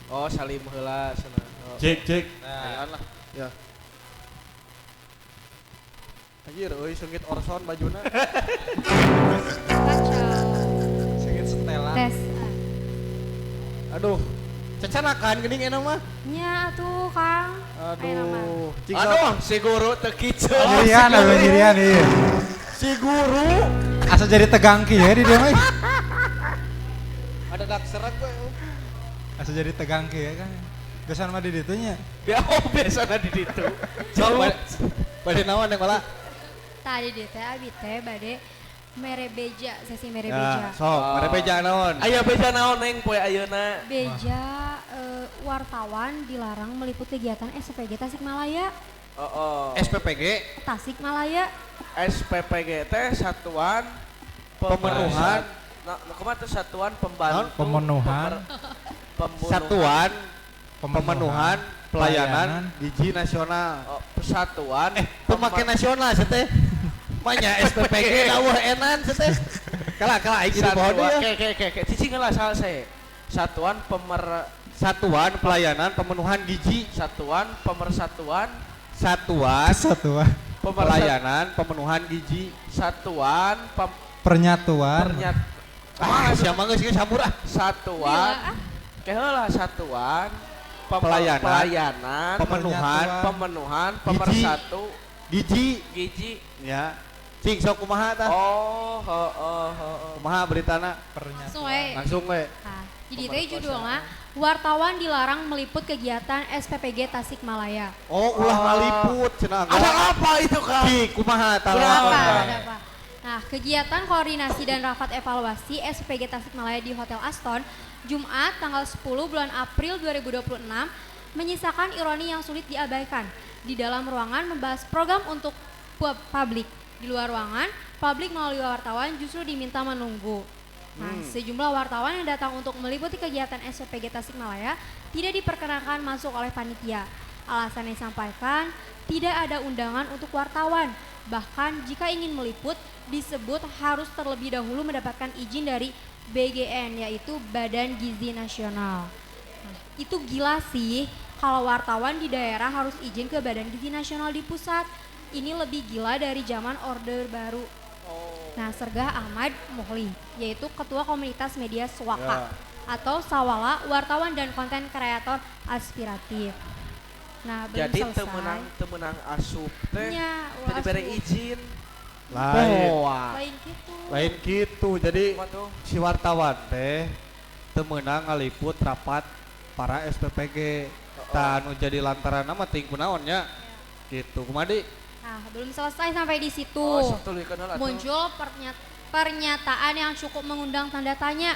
Oh, salim heula cenah. Oh. Cek cek. Nah. Ayaan lah. Ya. Anjir euy seungit Orson bajuna. Kacau. Sengit setelan. Tes. Aduh. Cecanakan geuning enak mah. Nya atuh Kang. Ayeuna mah. Aduh. Cing sok. Aduh, si guru teu kieu. Nyirian, aduh nyirian iya. Si guru Asa jadi tegang kieu di dia mah. ada dak serak gue. Asa jadi tegang kieu kan. Biasana mah di ditu nya. Ya, oh, biasana di ditu. Jauh. Bade naon Neng Ola? Tadi di teh abi teh bade mere beja, sesi mere beja. Ya, sok, mere beja naon? Aya beja naon Neng poe ayeuna? Beja wartawan dilarang meliput kegiatan SPG Tasikmalaya. Oh, oh. SPPG Tasikmalaya. SPPG teh satuan Pemenuhan. Nah, kumaha teh satuan pembantu Pemenuhan. pembunuhan. Satuan Pemenuhan Pelayanan Gizi Nasional. Oh, persatuan Pemakai nasional sia teh. Manya SPPG dawuh enan sia teh. Kalah kalah aing jadi poho Satuan ya. ke ke ke ke cicing heula salah saya. Satuan pemer Satuan Pelayanan Pemenuhan Gizi. Satuan Pemersatuan Satuan Kesatuan. Pelayanan Pemenuhan Gizi. Satuan pem, Pernyatuan. pernyat Ah, siapa geus geus sambur ah. Satuan Gila, ah. ke heula satuan Pelayanan. pelayanan Pemenuhan pemenuhan Gizi. pemersatu Gizi gizi. ya. Cing sok kumaha tah? Oh, heeh heeh. Kumaha beritana? Langsung we. Langsung we. Nah, jadi teh judulnya wartawan dilarang meliput kegiatan SPPG Tasikmalaya. Oh, ulah ngaliput cenah. Ada apa itu, Kak? Cing kumaha tah? Ada apa? Kenapa? Ada apa? Nah, kegiatan koordinasi dan rapat evaluasi SPG Tasikmalaya di Hotel Aston Jumat tanggal 10 bulan April 2026 menyisakan ironi yang sulit diabaikan. Di dalam ruangan membahas program untuk publik. Di luar ruangan, publik melalui wartawan justru diminta menunggu. Nah, sejumlah wartawan yang datang untuk meliputi kegiatan SPG Tasikmalaya tidak diperkenankan masuk oleh panitia. Alasan yang disampaikan, tidak ada undangan untuk wartawan. Bahkan jika ingin meliput, disebut harus terlebih dahulu mendapatkan izin dari BGN, yaitu Badan Gizi Nasional. Nah, itu gila sih, kalau wartawan di daerah harus izin ke Badan Gizi Nasional di pusat. Ini lebih gila dari zaman Orde Baru. Nah, Sergah Ahmad Muhli, yaitu Ketua Komunitas Media Swaka atau Sawala, wartawan dan konten kreator aspiratif. Nah, belum Jadi selesai. teu meunang asup teh. Nya, Teu dibere asup. izin. Lain. Wah. Lain gitu. Lain gitu. Jadi Kumaha tuh? si wartawan teh teu meunang ngaliput rapat para SPPG. Tah anu jadi lantaran mah ting kunaon nya. Gitu. Kumaha di? Nah, belum selesai sampai di situ. Oh, sok tuluykeun heula atuh. Muncul pernyataan yang cukup mengundang tanda tanya.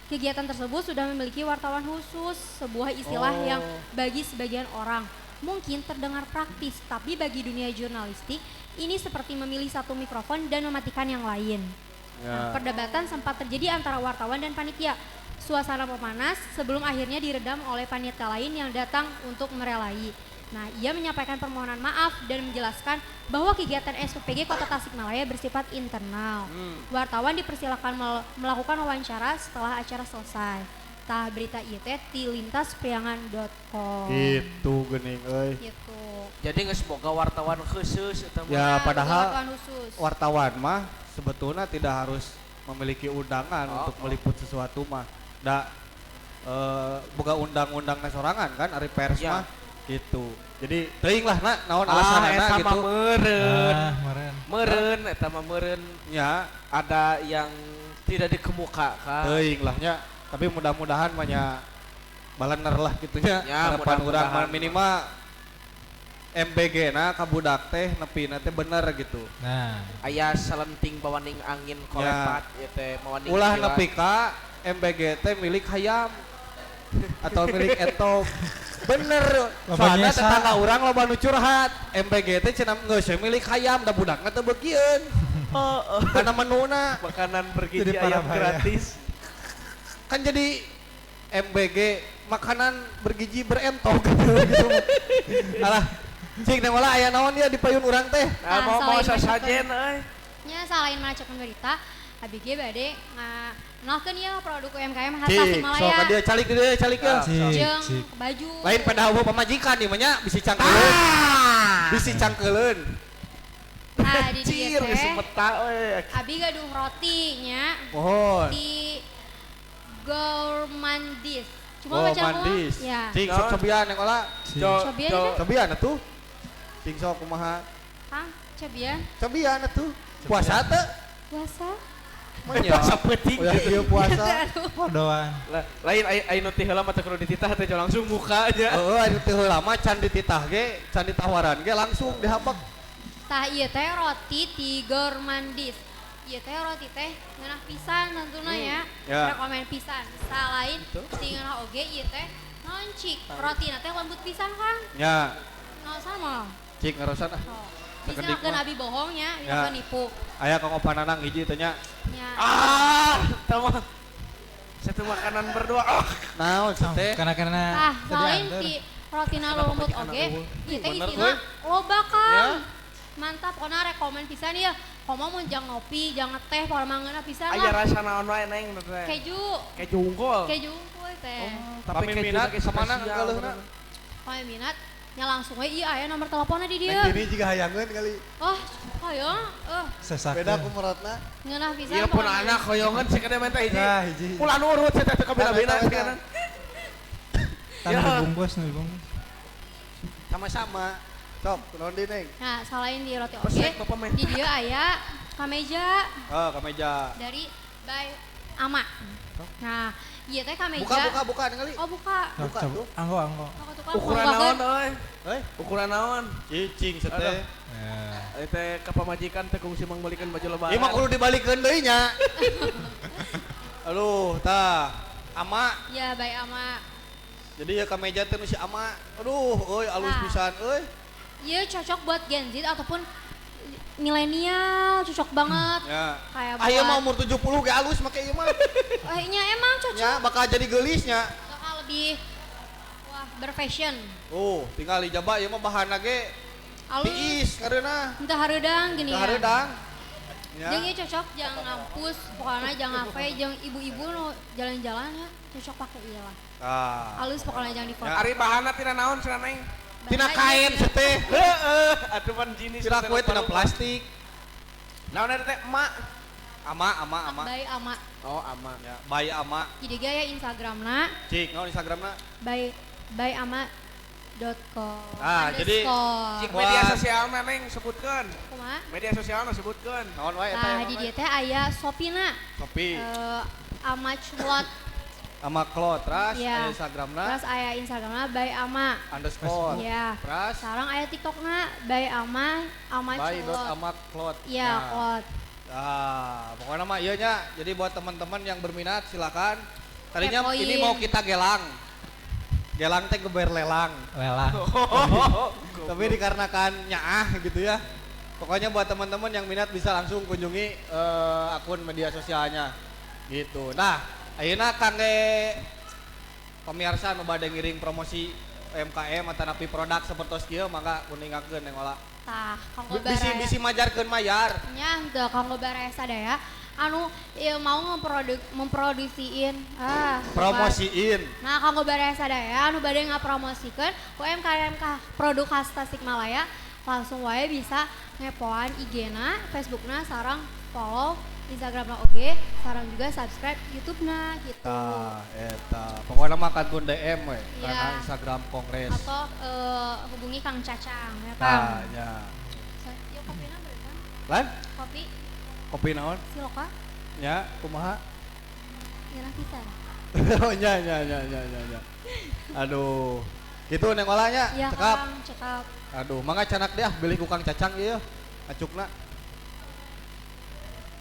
Kegiatan tersebut sudah memiliki wartawan khusus, sebuah istilah yang bagi sebagian orang mungkin terdengar praktis, tapi bagi dunia jurnalistik ini seperti memilih satu mikrofon dan mematikan yang lain. Nah, perdebatan sempat terjadi antara wartawan dan panitia. Suasana memanas sebelum akhirnya diredam oleh panitia lain yang datang untuk merelai. Nah, ia menyampaikan permohonan maaf dan menjelaskan bahwa kegiatan SPPG Kota Tasikmalaya bersifat internal. Wartawan dipersilakan melakukan wawancara setelah acara selesai. Tah berita ieu teh ti lintaspriangan.com. Gitu geuning euy. Gitu. Jadi geus boga wartawan khusus eta mah. Ya Nah, padahal wartawan khusus. wartawan mah sebetulnya tidak harus memiliki undangan Oh, untuk oh. meliput sesuatu mah. Da boga undang-undang sorangan kan ari pers Ya. mah gitu. Jadi teuing lah nak naon Ah, alasanana eta mah gitu. meureun. Ah, meureun. Meureun eta mah meureun Ya, ada yang tidak dikemukakan. teuing lah nya. Tapi mudah-mudahan mah nya balener lah gitu nya. Ya, Harapan urang mah mudah-mudahan. minimal MBG na ka budak teh nepina teh bener gitu. Nah, Aya salenting bawaning angin kolepat ieu teh mawaning Ya. Ulah kilat. nepi ka MBG teh milik hayam atau milik entog. Bener, Loba soalnya nyesa. tetangga urang loba nu curhat. MBG teh cenah geus we milik hayam da budakna teu beukieun. Oh, oh. Karena menuna makanan bergizi Jadi ayam parah bahaya. gratis. Kan jadi MBG makanan bergizi berentok gitu gitu. Alah, cik neng olah aya naon dia di payun urang teh. Nah, Nah, mau mau selain sasajen euy. Nya salain macakeun berita, abi ge bade ngenalkeun ieu produk UMKM khas Cik, sok Tasikmalaya. ka dia calik dia calik ya. Cik, Jeung cik. baju. Lain pada eueuh pamajikan ieu mah nya bisi cangkeuleun. Bisi cangkeuleun. Nah, di dieu Cir geus teh meta we. abi gaduh roti nya Mohon. di Gourmandis. Cuma Oh, baca kumaha? mandis. Ya. Cik sok cobian neng olah. Cik. Cobian Jo, kan? Cobian atuh. Cing sok kumaha. Kang, cobian. Cobian atuh. Puasa teu? Puasa. Manya. Puasa peuting. Udah ieu puasa. Aduh. Podoan. Lah, lain ai nu ti heula mah teu kudu dititah teh langsung muka aja. Heeh, anu teu lama can dititah ge, can ditawaran ge langsung dihabek. Tah ieu teh roti ti Gourmandis. Ieu teh roti teh ngeunah pisan tentuna ya. Ya. Rekomen pisan. Salain ti ngeunah oge ieu teh naon cik rotina teh lembut pisan Kang. Nya, Naon sama. cik ngarosan ah. Oh. Bisa Sakedik ngakeun mah. abi bohongnya, bisa Ya. nipu. Aya kanggo pananang hiji teh nya. Nya. Ah, tah mah. Satu makanan berdua. Oh, Naon sih teh? Karena karena Tah, tadi selain anter. ti rotina Kenapa lembut majikan oge, eueuh? ieu teh Bener, isina euy. loba Kang. Ya. Mantap, pokona rekomen pisan ieu. Komo mun jang ngopi, jang ngeteh, pokona mah ngeunah pisan aya lah. rasa naon wae neng teh. Keju, Keju unggul. keju unggul teh. Oh, Tapi keju minat teh kemana spesial, ngeuleuna? Kalau minat, nya langsung we ieu aya nomor teleponnya di Neng dieu. Tini juga hayangeun kali. Oh, hoyong, Sesak. Beda ku merotna. ngeunah pisan. Iya pun pokona. anak hoyongan sih kada menta hiji. Nah, hiji. Ulah nurut saya teh kabina-bina Eta, eta, sih kana. Tan Ya. dibungkus, nu dibungkus. Sama-sama. Sok, kunaon deui Neng? Nah, selain di roti oge, Pesek bapak menta. di dieu aya kameja Oh, kameja. dari by Ama. Nah, ieu teh kameja. Buka buka buka ningali. Oh, buka. Buka Coba, tuh. Anggo, anggo. Oh, tukang Ukuran bukakeun. naon euy? Heuy, Ukuran naon? cicing Aduh. seteh. Ya. Ai teh ka pamajikan teh kungsi mangmeulikeun baju lebaran. Ieu mah kudu dibalikeun deui nya. Aduh, tah. Ama. Ya, by Ama. Jadi ya kameja teh nu si Ama. Aduh, euy alus Nah. pisan euy. Iya cocok buat Gen Z ataupun milenial, cocok banget. Ya. Kayak Ah, ieu buat mah umur 70 ge alus make ieu mah. Oh, nya emang cocok. Nya bakal jadi geulisnya. Bakal lebih wah, berfashion. Oh, tinggal dijaba ieu mah bahanna ge Alus. tiis kareuna. Entah hareudang gini Teu ya. hareudang. Ya. Jeung ieu cocok jang ngampus, pokoknya jang ngafe, jeung ibu-ibu nu jalan-jalan ya, cocok pakai ieu lah. Ah. Alus pokoknya jangan di foto. Ari bahanna tina naon cenah neng? Tina kain seteh. Heeh, atuh pan jenis. Tina kue tina plastik. Naon eta teh emak? Ama ama ama. By Ama. Oh, ama. Ya, by ama. Jadi gaya Instagramna Cik, naon Instagramna? by by ama.com. Ah, jadi- Underscore. Cik media Buat- sosialna neng sebutkeun. Kumaha? Media sosialna sebutkeun. Naon wae eta? Nah, naon di wae? dieu teh aya Shopee-na. Shopee. Ama Clot. Ama Clot, terus Iya. aya Instagramna Terus aya Instagramna by Ama. underscore. Iya. Terus Sekarang aya TikTokna by Ama Ama by dot Clot. ama Clot. Iya, Nah. Clot. Nah, pokoknya mah iya nya. Jadi buat teman-teman yang berminat silakan. Tadinya Kepoin. ini mau kita gelang. Gelang teh geber lelang. Lelang. Tapi dikarenakan nyaah gitu ya. Pokoknya buat teman-teman yang minat bisa langsung kunjungi akun media sosialnya. Gitu. Nah, ayeuna kangge pemirsa nu bade ngiring promosi UMKM atanapi produk sepertos kieu mangga kuningakeun neng olah. Tah, kanggo Bisi baraya. bisi majarkeun mayar. Nya henteu kanggo baraya sadaya anu ieu mau memproduksiin ah Promosiin. Nah, kanggo baraya sadaya anu bade ngapromosikeun UMKM ka produk khas Tasikmalaya langsung wae bisa ngepoan IG-na, Facebook-na sareng follow Instagram-na oge, sareng juga subscribe YouTube-na gitu. Tah, eta. Pokoknya mah kantun DM we Iya. karena Instagram Kongres. Atau hubungi Kang Cacang ya Kang. Tah, ya. Yuk kopina berenang. Lan, Kopi kopi naon? siloka Nya, kumaha? ngeunah pisan. Oh, nya nya nya nya nya nya. Aduh. Gitu neng olahnya, Iya cekap. Kang, cekap. Aduh, mangga canak deh ah, bilih ku Kang Cacang ieu. Acukna.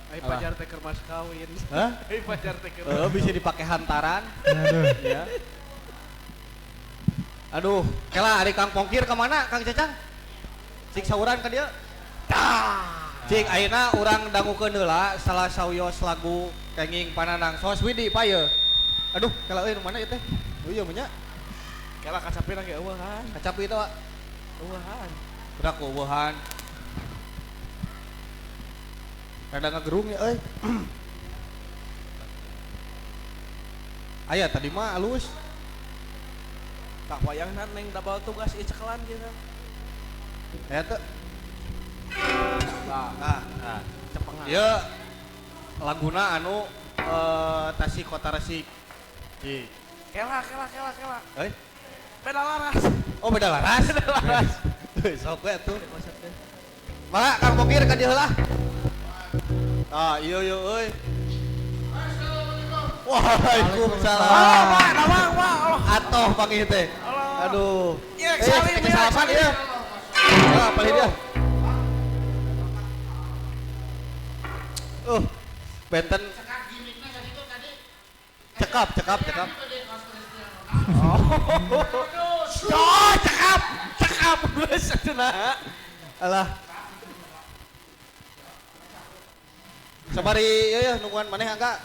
Ai Alah. pacar teh keur mas kawin. Hah? Ai pacar teh keur. Heeh, bisa dipakai hantaran. Aduh. Ya. Aduh, kela ari Kang Pongkir kemana Kang Cacang? Sik sauran ka dia. Tah. Cik ayeuna urang dangukeun heula salah sawios lagu kenging Pananang Sos Widi pa ye. Aduh, kela euy nu mana ieu teh? Oh iya nya. Kela kacapina ge eueuhan. Kacapi itu, Pak. Eueuhan. Udah eueuhan. Rada ngagerung ya euy. Aya tadi mah alus. Tak wayangna neng dabal tugas ieu cekelan gitu. Aya teu. Nah, Cepengan. Ieu laguna anu Tasik Kota Resik. Cik. Kela. Euy. Beda laras. Oh beda laras. Beda laras. Sok we atuh. Mangga Kang Pongkir ka dieu heula. Ah, iya iya euy. Waalaikumsalam. Halo, Pak, nawang, Pak. Allah. Atoh panggih teh. Aduh. Iya, salim, eh, salaman salim. ieu. Ah, palih dia. Benten. Cekap. Oh, cekap geus cenah. Alah. Sabari ieu ya nungguan maneh angga.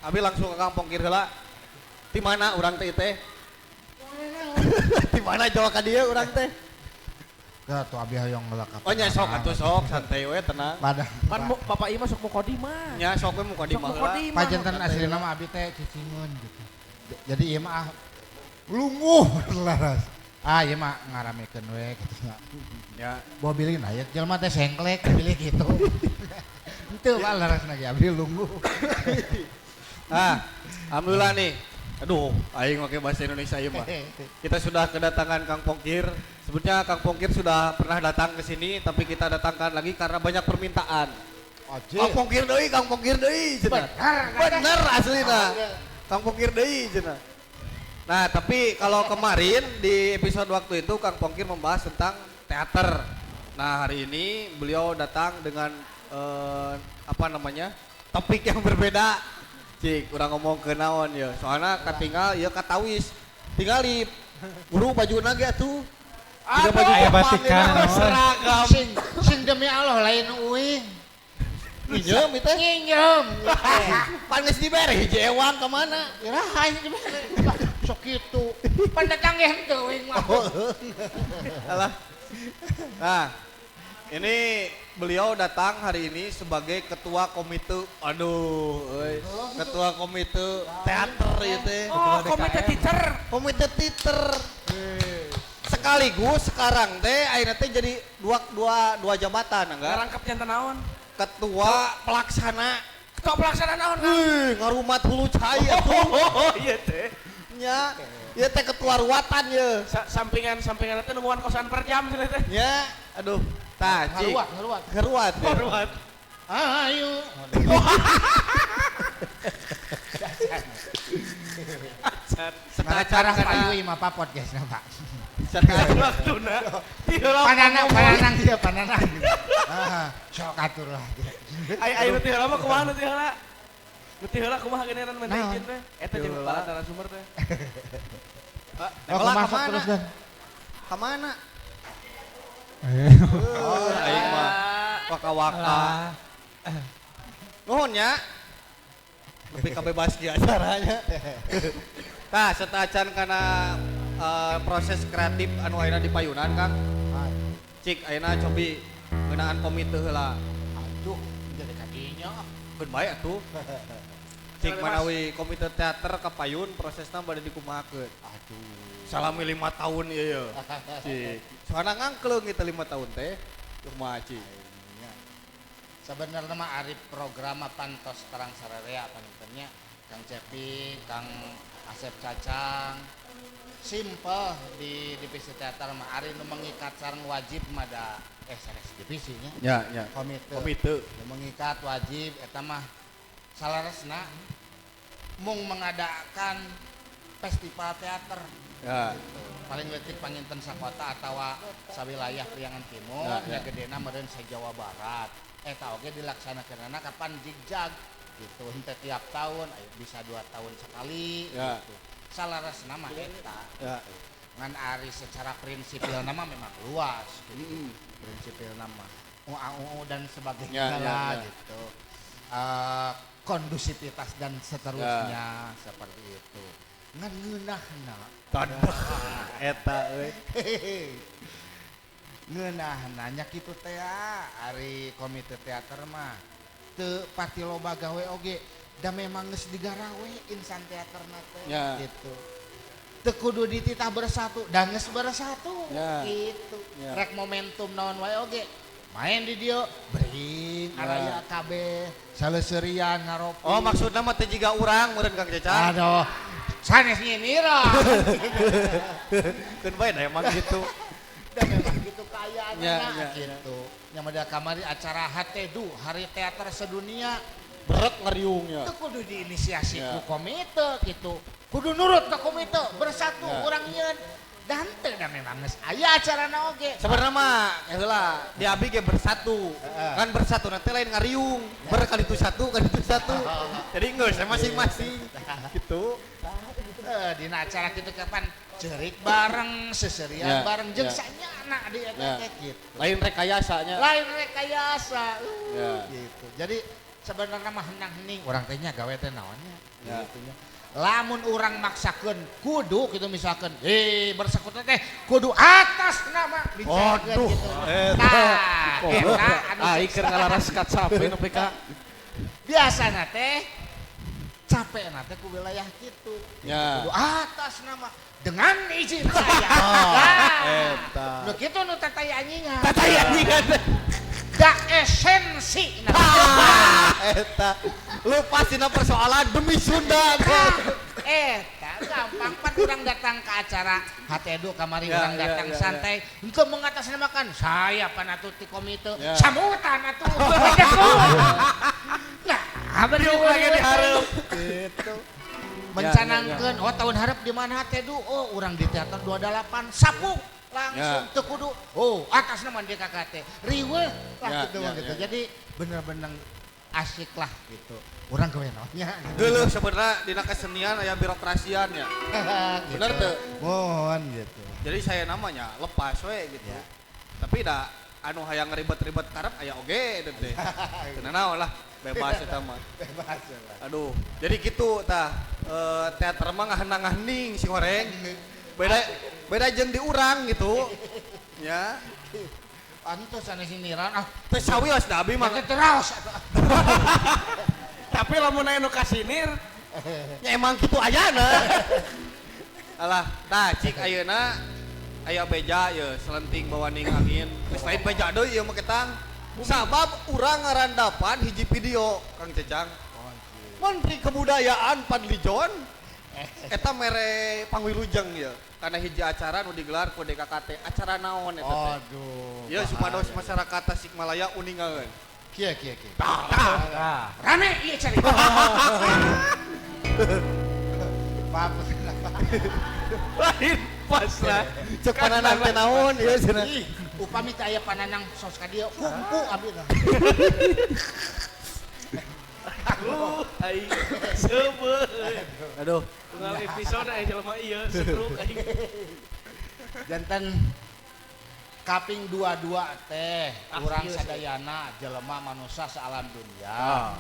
Abi langsung ke Kang Pongkir heula. Ti mana urang teh teh? Ti mana jawa ka dieu urang teh? Tah tuh abi hoyong heula ka. Oh nya sok atuh sok santai we tenang. Pada Pan bapak ieu masuk mukodimah. Nya sok we mukodimah heula. Pajantan aslina mah abi teh cicingun gitu. Jadi ieu mah lunguh laras. Ah ieu mah ngaramekeun we kitu nya. Ya. Bawa bilih nah ya jelema teh sengklek bilih kitu. Henteu Pak larasna ge abdi lungguh. Ah, alhamdulillah nih. Aduh, aing make bahasa Indonesia ieu mah. Kita sudah kedatangan Kang Pongkir. Sebenarnya Kang Pongkir sudah pernah datang ke sini, tapi kita datangkan lagi karena banyak permintaan. Ajih. Kang Pongkir deui, Kang Pongkir deui cenah. Bener aslina. Kang Pongkir deui cenah. Nah, tapi kalau kemarin di episode waktu itu Kang Pongkir membahas tentang teater. Nah, hari ini beliau datang dengan apa namanya? Topik yang berbeda. Cik, urang ngomong ke naon ya. Soalnya katinggal ieu katawis. Tingali guru bajuna ge atuh. Tidak baju Aya Jepang batikan, ieu naon. seragam. Sing demi Allah lain uing. Nginjem itu. Nginjem. Pan geus dibere hiji ewang ka mana? Iraha ini dibere. Sok kitu. Pan datang ge henteu uing mah. Alah. Nah, ini beliau datang hari ini sebagai ketua komite, aduh, euy, ketua komite teater ieu teh. Oh, komite teacher. Komite teater. Sekaligus sekarang teh ayeuna teh jadi dua jabatan enggak? Ngarangkep jantan naon? Ketua pelaksana. Ketua pelaksana naon? Wih, ngarumat hulu cai atuh. Oh, iya teh. Nya, ieu teh ketua ruatan ye. Sampingan teh nungguan kosan per jam cenah teh. Nya, aduh. Tah, cik. Ngaruat. Ngaruat. Ngaruat. Ayo. Setacan Karena kana payu ieu mah Pak podcastna Pak. Waktuna. Pananang dia pananang. Ah, sok atur lah. Ai ai nu teu heula mah kumaha nu teu heula? Nu teu heula kumaha geuneran minta izin teh? Eta jeung para narasumber teh. Oh, Ka masuk terus dan. Ka mana? Aing mah waka-waka. Nuhun nya. Lebih kabebas kieu acaranya. Tah, setacan kana proses kreatif anu ayeuna di payunan, Kang. Cik ayeuna cobi ngeunaan komite heula. Aduh, jadi kadinya. Keun bae atuh. Cik manawi komite teater ka payun prosesna bade dikumahakeun. Aduh. Salami 5 tahun ieu ye. Cik. Soalna ngangkleung kita 5 tahun teh. Kumaha cik? Sebenarnya mah ari program pantos terang sararea pantennya Kang Cepi, Kang Asep Cacang. Simple di divisi teater mah ari nu mengikat sareng wajib mah da sanes divisinya. Ya, ya. Komite. Komite. Nu mengikat wajib eta mah salaresna mung mengadakan festival teater. Ya. Gitu. Paling leutik panginten sakota atawa sawilayah Priangan Timur, Ya, ya. gedena meureun sa Jawa Barat. Eta oge dilaksanakeunana kapan jigjag gitu, henteu tiap tahun, ayo bisa 2 tahun sekali Ya. gitu. Salaresna mah eta. Ya. Ngan ari secara prinsipil nama memang luas gitu. Prinsipil nama. UAUU dan sebagainya lah gitu. Kondusivitas dan seterusnya seperti itu. Ngan ngeunahna. Tadah eta euy. Ngeunahna nya kitu teh ari komite teater mah teu pati loba gawe oge da memang geus digarawe insan teaterna teh gitu. Teu kudu dititah bersatu da geus bersatu gitu. Rek momentum naon wae oge main di dieu bering araya kabeh saleseurian ngaropi. Oh maksudna mah teh jiga urang meureun Kang Cecang. Aduh sanes nyinira. Keun bae da emang gitu. Da memang gitu kaayaanna gitu. Nya mah kamari acara HTDU Hari Teater Sedunia berat ngeriungnya. Itu kudu diinisiasi ku komite gitu. Kudu nurut ke komite bersatu urang nyieun. Dan teu da memang geus aya acarana oge. Sebenarnya mah heula di abi ge bersatu. Kan bersatu nanti lain ngariung. Ber kali itu satu, kali itu satu. Jadi geus masing-masing gitu. Dina acara kitu kapan cerik bareng, seserian bareng jeung sanyana di eta teh gitu. Lain rekayasa nya. Lain rekayasa. Gitu. Jadi sebenarnya mah henang-hening urang teh nya gawe teh naonnya gitu nya. Lamun urang maksakeun kudu gitu misalkan bersekutu teh kudu atas nama dicakeun gitu. Tah, eta anu aing keur ngalaras kacape nepi ka biasana teh capekna teh ku wilayah kitu. Kudu atas nama dengan izin saya. Eta. Nu kitu nu tatay anjingan. Tatay anjingan. Da esensi eta. Lupa sina persoalan demi Sunda. Eta gampang pan urang datang ke acara HTDU kamari urang datang santai untuk mengatasnamakan saya panatu ti komite sambutan atuh. Nah, diuk lagi di hareup gitu. Mencanangkeun oh tahun hareup di mana HTDU? Oh urang di teater 28 sapuk langsung teu kudu oh atas nama DKKT riweuh lah gitu gitu. Jadi bener-bener asik lah gitu. Urang gawe naonnya gitu. Geuleuh sebenarnya dina kesenian aya birokrasian ya. Gitu. Bener teu? Mohon gitu. Jadi saya namanya lepas we gitu. Ya. Tapi da anu hayang ribet-ribet karep aya oge teh. Teu naon lah bebas eta mah. Bebas lah. Aduh, jadi gitu tah teater mah ngahenang-ngahening si goreng. Beda jeung di urang gitu. Ya. Antos sanes siniran ah teh sawios da abi mah. Teh raos atuh. Tapi lamun aya nu kasinir nya emang kitu ayana. Alah, tah cik ayeuna aya beja ye selenting bawaning angin. Geus lain beja deui ieu mah ketang. Sabab urang ngarandapan hiji video Kang Cecang. Menteri Kebudayaan Fadli Zon eta mere pangwilujeng ya karena hiji acara nu digelar ku DKKT acara naon eta teh. Aduh. Ya supados masyarakat Tasikmalaya uningaeun. Kieu kieu kieu. Rame ieu cari. Maaf. Lain pas lah. Cek pananang teh naon ieu cenah. Upami teh aya pananang sos ka dieu kumpu abdi teh. Aduh, aing seubeuh. Aduh, unggal episode aya jelema ieu stroke aing. Janten kaping 22 teh urang sadayana jelema manusia sealam dunia.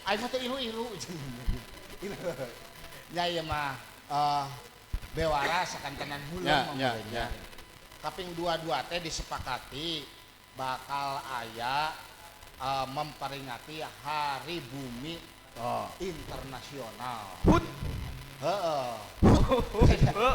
Aing mah teh ilu-ilu. Nya ieu mah bewara sakantenan huleng mah. Kaping 22 teh disepakati bakal aya memperingati Hari Bumi Internasional. Heeh.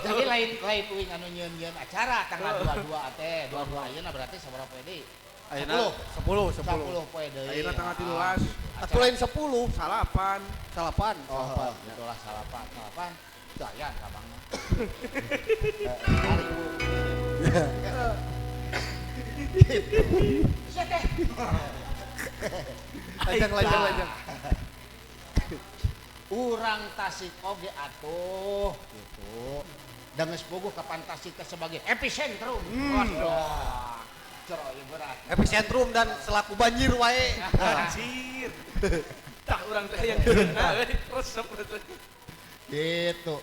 Jadi lain uing anu nyieun-nyieun acara tanggal 22 teh, 22 ayeuna berarti sabaraha poe deui? Ayeuna 10 poe deui. Ayeuna tanggal 13. Atuh lain 10, salapan. Salapan. Oh, itulah salapan. Salapan. Dayan kabangna. Hari Bumi. Gitu. Sia teh. Lajang. Urang Tasik oge atuh gitu. Da geus bogoh kapan Tasik teh sebagai epicentrum. Waduh. Cero ieu berat. Epicentrum dan selaku banjir wae. Anjir. Tah urang teh yang geuna euy, resep gitu.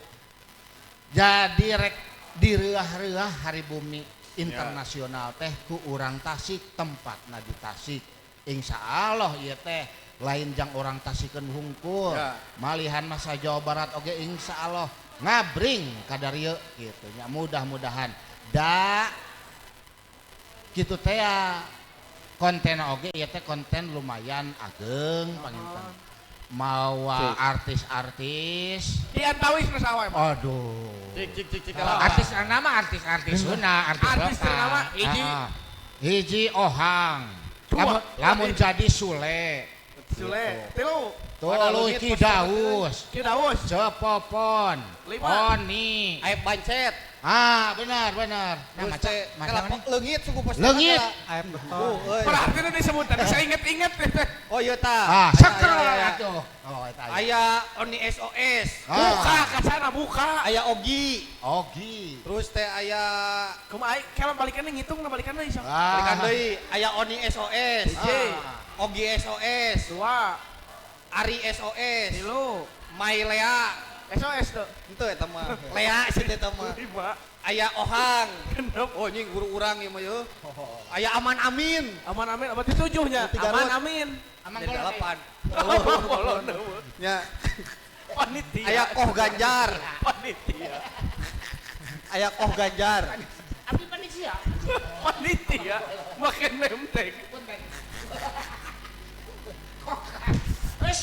Jadi rek direuah-reuah Hari Bumi Internasional teh ku urang Tasik tempatna di Tasik. Insya Allah ieu teh lain jang orang Tasikeun hungkul. Malihan masa Jawa Barat oge insya Allah ngabring kadarieu kitu nya mudah-mudahan da kitu teh konten oge ieu teh konten lumayan ageng panginten. Mawa artis-artis di antawis nu saha wae. Aduh. Cik cik cik. Artis nama artis-artis Sunda, artis ternama hiji. Hiji Ohang. Lamun jadi Sule. Sule. Tilu. Tulu Ki Daus. Ki Daus. Cepopon. Oni. Aep Bancet. Ah, benar. Nah, macam leungit suku pos. Leungit. Aep betul. Berarti nu disebut tadi saya inget-inget. Oh iya ta. Ah, seker atuh. Oh, eta. Aya Oni SOS. Buka kacana buka. Aya Ogi. Ogi. Terus teh aya kumaha ai kalau balikan ngitung balikan deui sok. Balikan deui aya Oni SOS. Hiji. Ogi SOS. Dua. Ari SOS. Tilu. Mai Lea. SOS tuh. Henteu eta mah. Lea sih eta mah. Lima. Aya Ohang. Genep. Oh nying guru urang ieu mah yeuh. Aya Aman Amin. Aman Amin berarti 7 nya. Aman Amin. Aman Bolon. 8. Bolon. Nya. Panitia. Aya Koh Ganjar. Panitia. Aya Koh Ganjar. Abdi panitia. Panitia make name tag. Wes.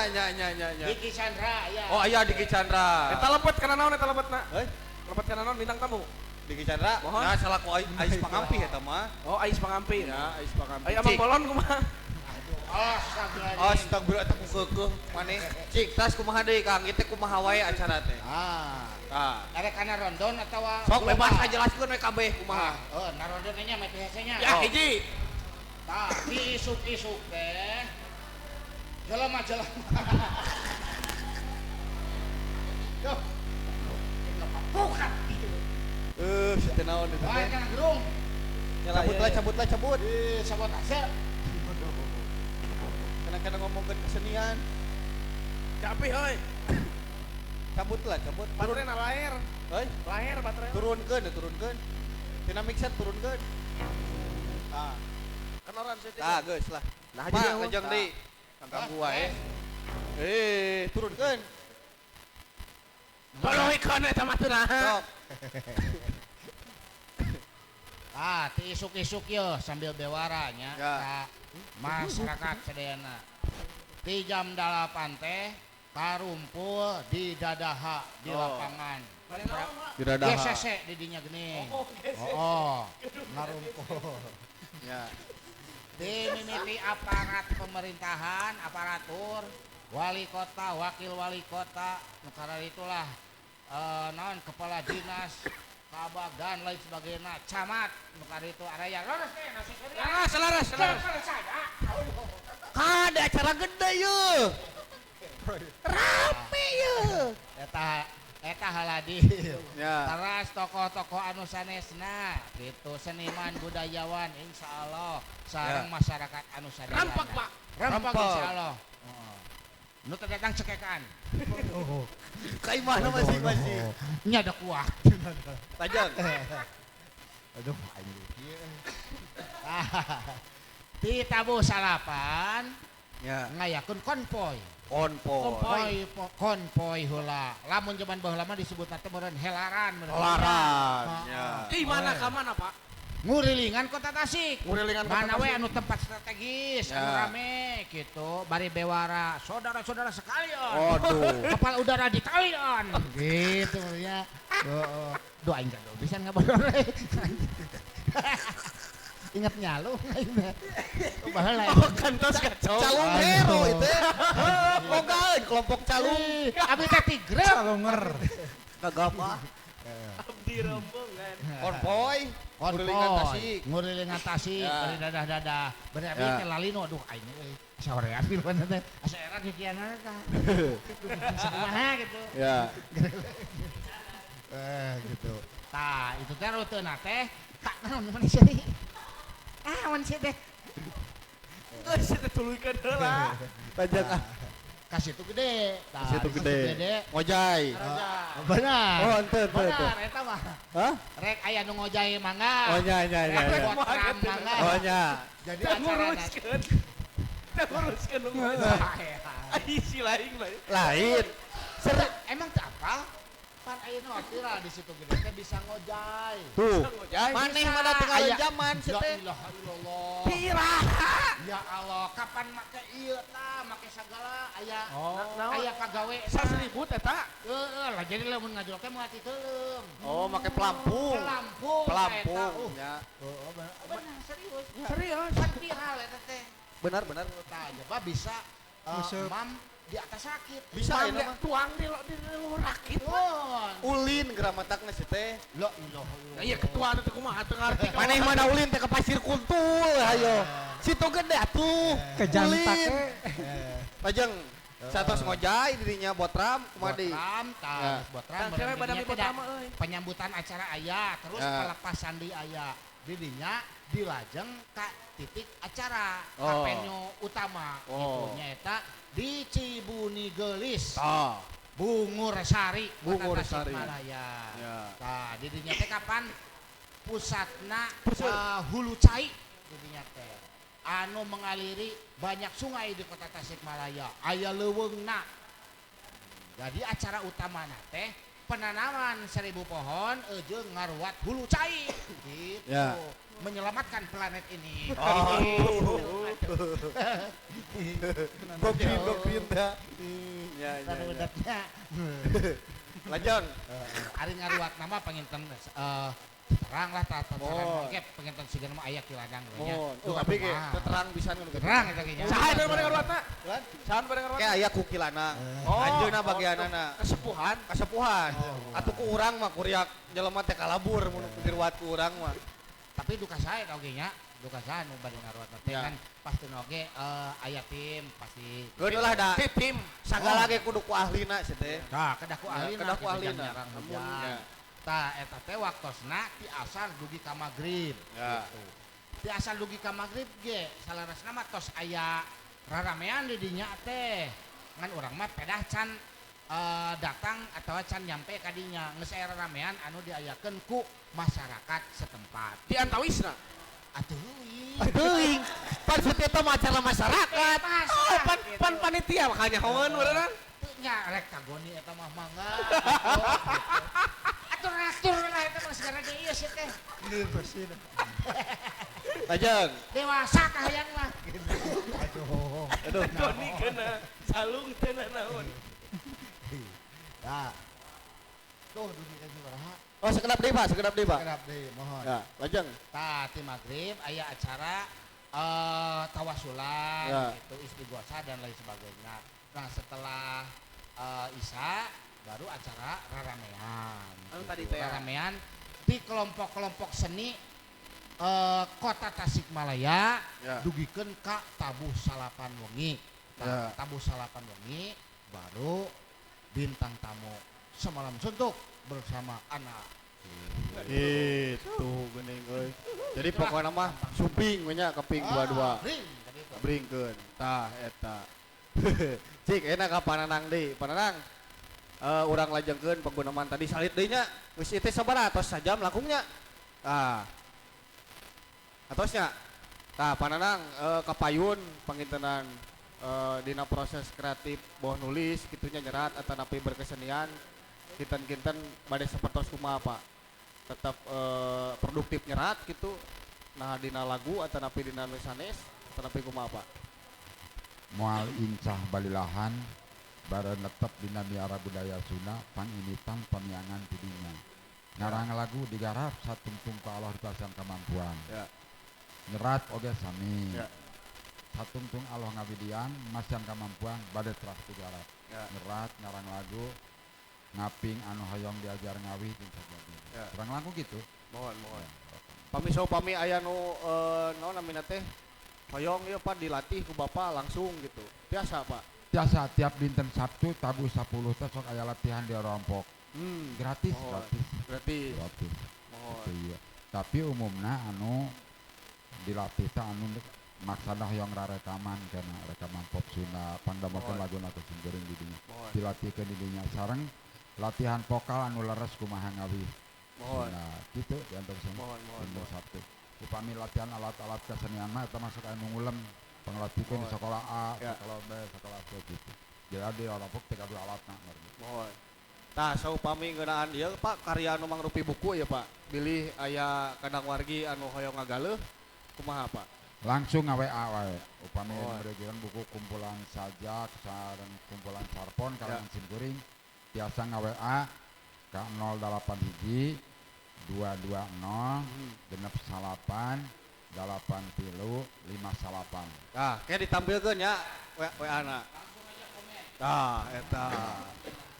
Nya. Diki Chandra ya. Oh iya Diki Chandra. Eta lepet kana naon eta lepetna? Heuh. Lepet kana naon bintang tamu? Diki Chandra. Mohon. Nah salaku Ais Pangampih eta mah. Oh Ais Pangampih. Ya, Ais Pangampih. Ai Amang Bolon kumaha? Aduh, astagfirullah eta keukeuh maneh. Cik, tas kumaha deui Kang? Ieu teh kumaha wae acara teh? Ah. Tah. Arek kana rondon atawa sok bebas ngajelaskeun we kabeh kumaha. Heeh, na rondon nya mah teh nya. Ya hiji. Tah, isuk-isuk teh jelema-jelema. Duh. Bukan. Si teh naon eta teh? Wah, gerung. Cabut lah, cabut. Ih, sabotase. Kadang-kadang ngomongkeun kesenian. Capek euy. Cabut lah, cabut. Baterena laer. Heuy, laer baterena. Turunkeun, turunkeun. Tina mixer turunkeun. Tah. Kenoran sih. Tah, geus lah. Nah, jadi lejeng deui. Kangkang wae. Turunkeun. Tolongikeun eta mah teu naha. Sok. Ah, ti isuk-isuk yeuh sambil bewara nya Ya. ka masyarakat sadayana. Ti jam 8 teh karumpul di Dadaha di lapangan. Di Dadaha. GCC di dinya geuning. Oh, ngarumpul. Ya. Di mimiti aparat pemerintahan, aparatur, wali kota, wakil wali kota, nu itulah naon kepala dinas, kabag dan lain sebagainya, camat, nu itu araya. Laras teh nasi Laras, laras, laras. Kada acara gede yeuh. Rame yeuh. Eta eta haladi. Ya. Teras tokoh-tokoh anu sanesna gitu, seniman budayawan insyaallah sareng masyarakat anu sadayana. Rampak, Pak. Rampak Rampak. insyaallah. Heeh. Nu teu datang cekekan. Ka imahna masing-masing. Nya ada kuah. Tajang. Aduh aing kieu. Ti tabuh salapan Ya. ngayakeun konvoy. Konvoy. Konvoy heula. Lamun zaman baheula mah disebutna teh meureun helaran meureun. Helaran. Ya. Di mana ka mana, Pak? Ngurilingan kota Tasik. Ngurilingan kota Mana we Tasik. anu tempat strategis, Ya. anu rame gitu, bari bewara, saudara-saudara sekalian. Aduh. Kapal udara di kalian. Gitu ya. Heeh. Duh aing gagal pisan ngabodor. Ingat nyalu aing teh. Baheula. Oh, kantos kacau. Calung hero itu. Bogaeun kelompok calung. Abi teh tigre. Calonger. Kagak apa. Abdi Di rombongan. Konvoy, ngurilingan Tasik. Ngurilingan Tasik, bari dadah-dadah. Bari abdi teh lalino aduh aing euy. Saorean di mana teh? Asa era kikiana tah. Sakumaha gitu. Ya. Gitu. Tah, itu teh ruteuna teh kak naon mana sih? Ah, mun sih teh. Geus teh tuluykeun heula. Panjang ah. Ka situ gede. Ka situ gede. Ngojay. Benar. Oh, ente. Benar eta mah. Hah? Rek aya nu ngojay mangga. Oh nya nya nya. Rek botram mangga. Oh nya. Jadi acara nguruskeun. Nguruskeun nu ngojay. Ai si lain lain. Lain. Emang teu apal? Pan ayeuna tira di situ gede teh bisa ngojay. Tuh. Maneh mah da tinggal zaman Ya ilaha illallah. Piraha. Ya Allah, kapan make ieu tah, make sagala aya aya pagawe 1000 eta. Heeh, lah jadi lamun ngajol teh moal titeuleum. Oh, make pelampung. Pelampung. Pelampung nya. Heeh, benar serius. Serius. Pan viral eta teh. Benar benar. Tah, coba bisa mam di atas rakit. Bisa ya mah tuang di luar rakit. Ulin geramatakna si teh. La ilaha illallah. Iya ketua teh kumaha teu ngarti. Maneh mana ulin teh ke pasir kuntul hayo. Situ gede atuh. Kejantak. Lajeng satos ngojay dirinya botram kumaha deui? Botram tah, botram. Cewek badami botram euy. Penyambutan acara aya, terus pelepasan di aya. Didinya dilajeng ka titik acara ka venue utama gitu nyaeta di Cibuni Geulis. Bungursari, Bungursari. Tasikmalaya. Tah, didinya teh kapan pusatna Hulu Cai didinya teh. Anu mengaliri banyak sungai di kota Tasikmalaya. Aya leuweungna. Jadi acara utamana teh penanaman 1000 pohon jeung ngaruat hulu cai gitu. Ya. Menyelamatkan planet ini. Oh. Gokil dah. Ya ya. Lanjut. Ari ngaruat nama panginten terang lah tata cara mangke panginten sigana mah aya kiladang we nya. Oh, tapi ge terang pisan nu terang eta ge nya. Saha eta bade ngaruatna? Saha bade ngaruatna? Ke aya ku kilana. Anjeunna bagianana kesepuhan, kesepuhan. Atuh ku urang mah kuriak jelema teh kalabur mun diruat ku urang mah. Tapi duka sae oge nya, duka sae nu bade ngaruatna teh kan pasti oge aya tim pasti. Geus lah da. Tim sagala ge kudu ku ahlina sih teh. Tah, kedah ku ahlina. Kedah ku ahlina. Tah eta teh waktosna ti asar dugi ka magrib gitu. Ti asar dugi ka magrib ge salarasna mah tos aya raramean di dinya teh. Ngan urang mah pedah can datang atawa can nyampe ka dinya geus aya raramean anu diayakeun ku masyarakat setempat. Di antawisna. Atuh euy. Teuing. Pan eta mah acara masyarakat. Oh, pan panitia makanya hoeun urang. Teu nya rek kagoni eta mah mangga. Atur lah eta mah segala ge ieu sih teh. Lajeng. Dewasa kahayang mah. Aduh. Aduh. Goni kena salung teh naon. Tah. Tuh dugi ka sabaraha? Oh, sekedap deui Pak, sekedap deui Pak. Sekedap deui, mohon. Ya, lajeng. Tah ti magrib aya acara tawasulan ya. Gitu, istighosa dan lain sebagainya. Nah, setelah Isya baru acara raramean. Oh, tadi gitu. Raramean di kelompok-kelompok seni kota Tasikmalaya ya. Dugikeun ka tabuh salapan wengi. Ya. Tabuh salapan wengi baru bintang tamu semalam suntuk bersama anak. Itu geuning euy. Jadi pokokna mah sumping we nya keping dua-dua. Bringkeun. Tah eta. Cik enak ka Pananang deui. Pananang urang lajengkeun penggunaman tadi salit deui nya. Geus ieu teh sabaraha tos sajam langkungnya. Tah. Atosnya. Tah Pananang kapayun pangintenan dina proses kreatif boh nulis kitunya nyerat atanapi berkesenian kinten-kinten bade sapertos kumaha Pak. Tetap produktif nyerat gitu. Nah dina lagu atanapi dina nu sanes atanapi kumaha Pak. Moal incah balilahan bareng netep dina miara budaya Sunda panginitan pamiangan tidinya. Ngarang lagu digarap satungtung ka Allah dipasihan kemampuan. Ya. Nyerat oge sami. Ya. Satungtung Allah ngawidian masihan kemampuan bade teras digarap. Ya. Nyerat ngarang lagu Ngaping anu hoyong diajar ngawih jeung sajabina. Ya. Kurang langkung gitu. Mohon, mohon. Pami saupami aya nu naon namina teh hoyong ieu Pak dilatih ku Bapak langsung gitu. Biasa Pak. Tiasa tiap dinten Sabtu tabuh 10 teh sok aya latihan di Rompok. Gratis, Mohon. gratis. Gratis. Gratis. Mohon. Gitu, iya. Tapi umumna anu dilatih teh anu maksana hoyong rarekaman kana rekaman pop Sunda pangdamelkeun Mohon. laguna teh simkuring di dinya. Mohon. Dilatihkeun di dinya sareng latihan vokal anu leres kumaha ngawih. Mohon. Nah, gitu diantosan. Mohon, mohon, Dinten mohon. Sabtu. Upami latihan alat-alat kesenian mah eta masuk anu ngulem panglatihkeun di Mohon. sekolah A, Ya. sekolah B, sekolah C gitu. Jadi di Rompok teh gaduh alatna. Mohon. Tah saupami ngeunaan ieu Pak karya anu mangrupi buku ya Pak. Bilih aya kandang wargi anu hoyong ngagaleuh kumaha Pak? Langsung nga-WA wae. Upami Mohon. merejeun buku kumpulan sajak sareng kumpulan sarpon karangan Ya. simkuring tiasa nga-WA ka 08 hiji 220 69 83 59. Tah, kayak ditampilkeun ya WA na. Tah, eta.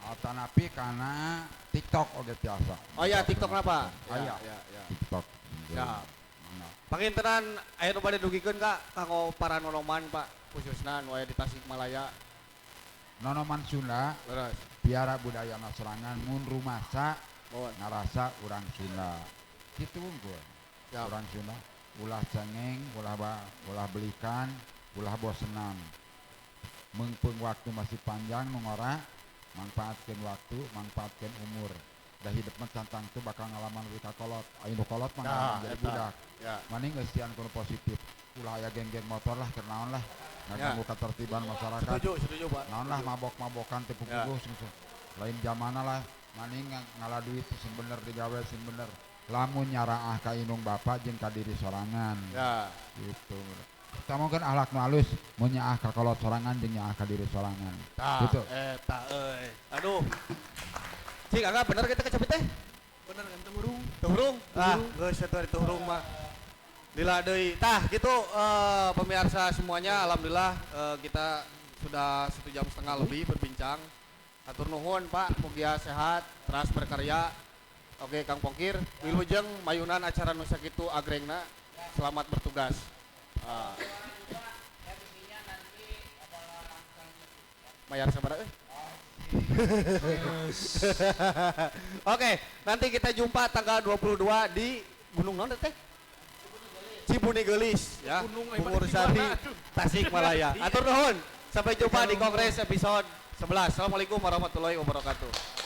Atanapi kana TikTok oge tiasa. Oh iya, TikTok na Pak? Aya. Ya, ya, ya. TikTok. Siap. Mangga. Pangintenan aya nu bade dugikeun ka kanggo para nonoman Pak, khususna nu aya di Tasikmalaya. Nonoman Sunda Leres. piara budaya sorangan mun rumasa Mohon. ngarasa urang Sunda. Kitu wungkul. Siap. Urang Sunda ulah cengeng, ulah ulah belikan, ulah bosenan. Meungpeung waktu masih panjang nu ngora, manfaatkeun waktu, manfaatkeun umur. Da hidup mah can tangtu bakal ngalaman leuwih ka kolot. Aya nu kolot mah Nah, ngalaman jadi eta. budak. Ya. Maning eusian kudu positif. Ulah aya geng-geng motor lah keur naon lah. Ngaganggu ketertiban masyarakat. Setuju, setuju Pak. Naon lah Setuju. mabok-mabokan teu puguh Lain zamana lah maning ngala duit sing bener digawe sing bener. Lamun nyaraah ka indung bapak jeung ka diri sorangan. Ya. Gitu. Tamokeun akhlak nu alus mun nyaah ka kolot sorangan jeung nyaah ka diri sorangan. Tah, Gitu. eta euy. Aduh. Cik, agak bener kita kecepet teh? Bener kan teu hurung. Teu hurung? Ah, geus atuh ari teu hurung mah. Lila deui. Tah, gitu pemirsa semuanya alhamdulillah kita sudah 1,5 jam lebih berbincang. Hatur nuhun Pak, mugia sehat, terus berkarya. Oke, Kang Pongkir, wilujeng mayunan acara nu sakitu agrengna. Selamat bertugas. Ah. Mayar sabaraha euy? Oke, nanti kita jumpa tanggal 22 di Gunung naon teh? Cibuni Geulis ya. Gunung, Bungur Sari, Tasikmalaya. Atur nuhun. Sampai jumpa di Kongres episode 11. Assalamualaikum warahmatullahi wabarakatuh.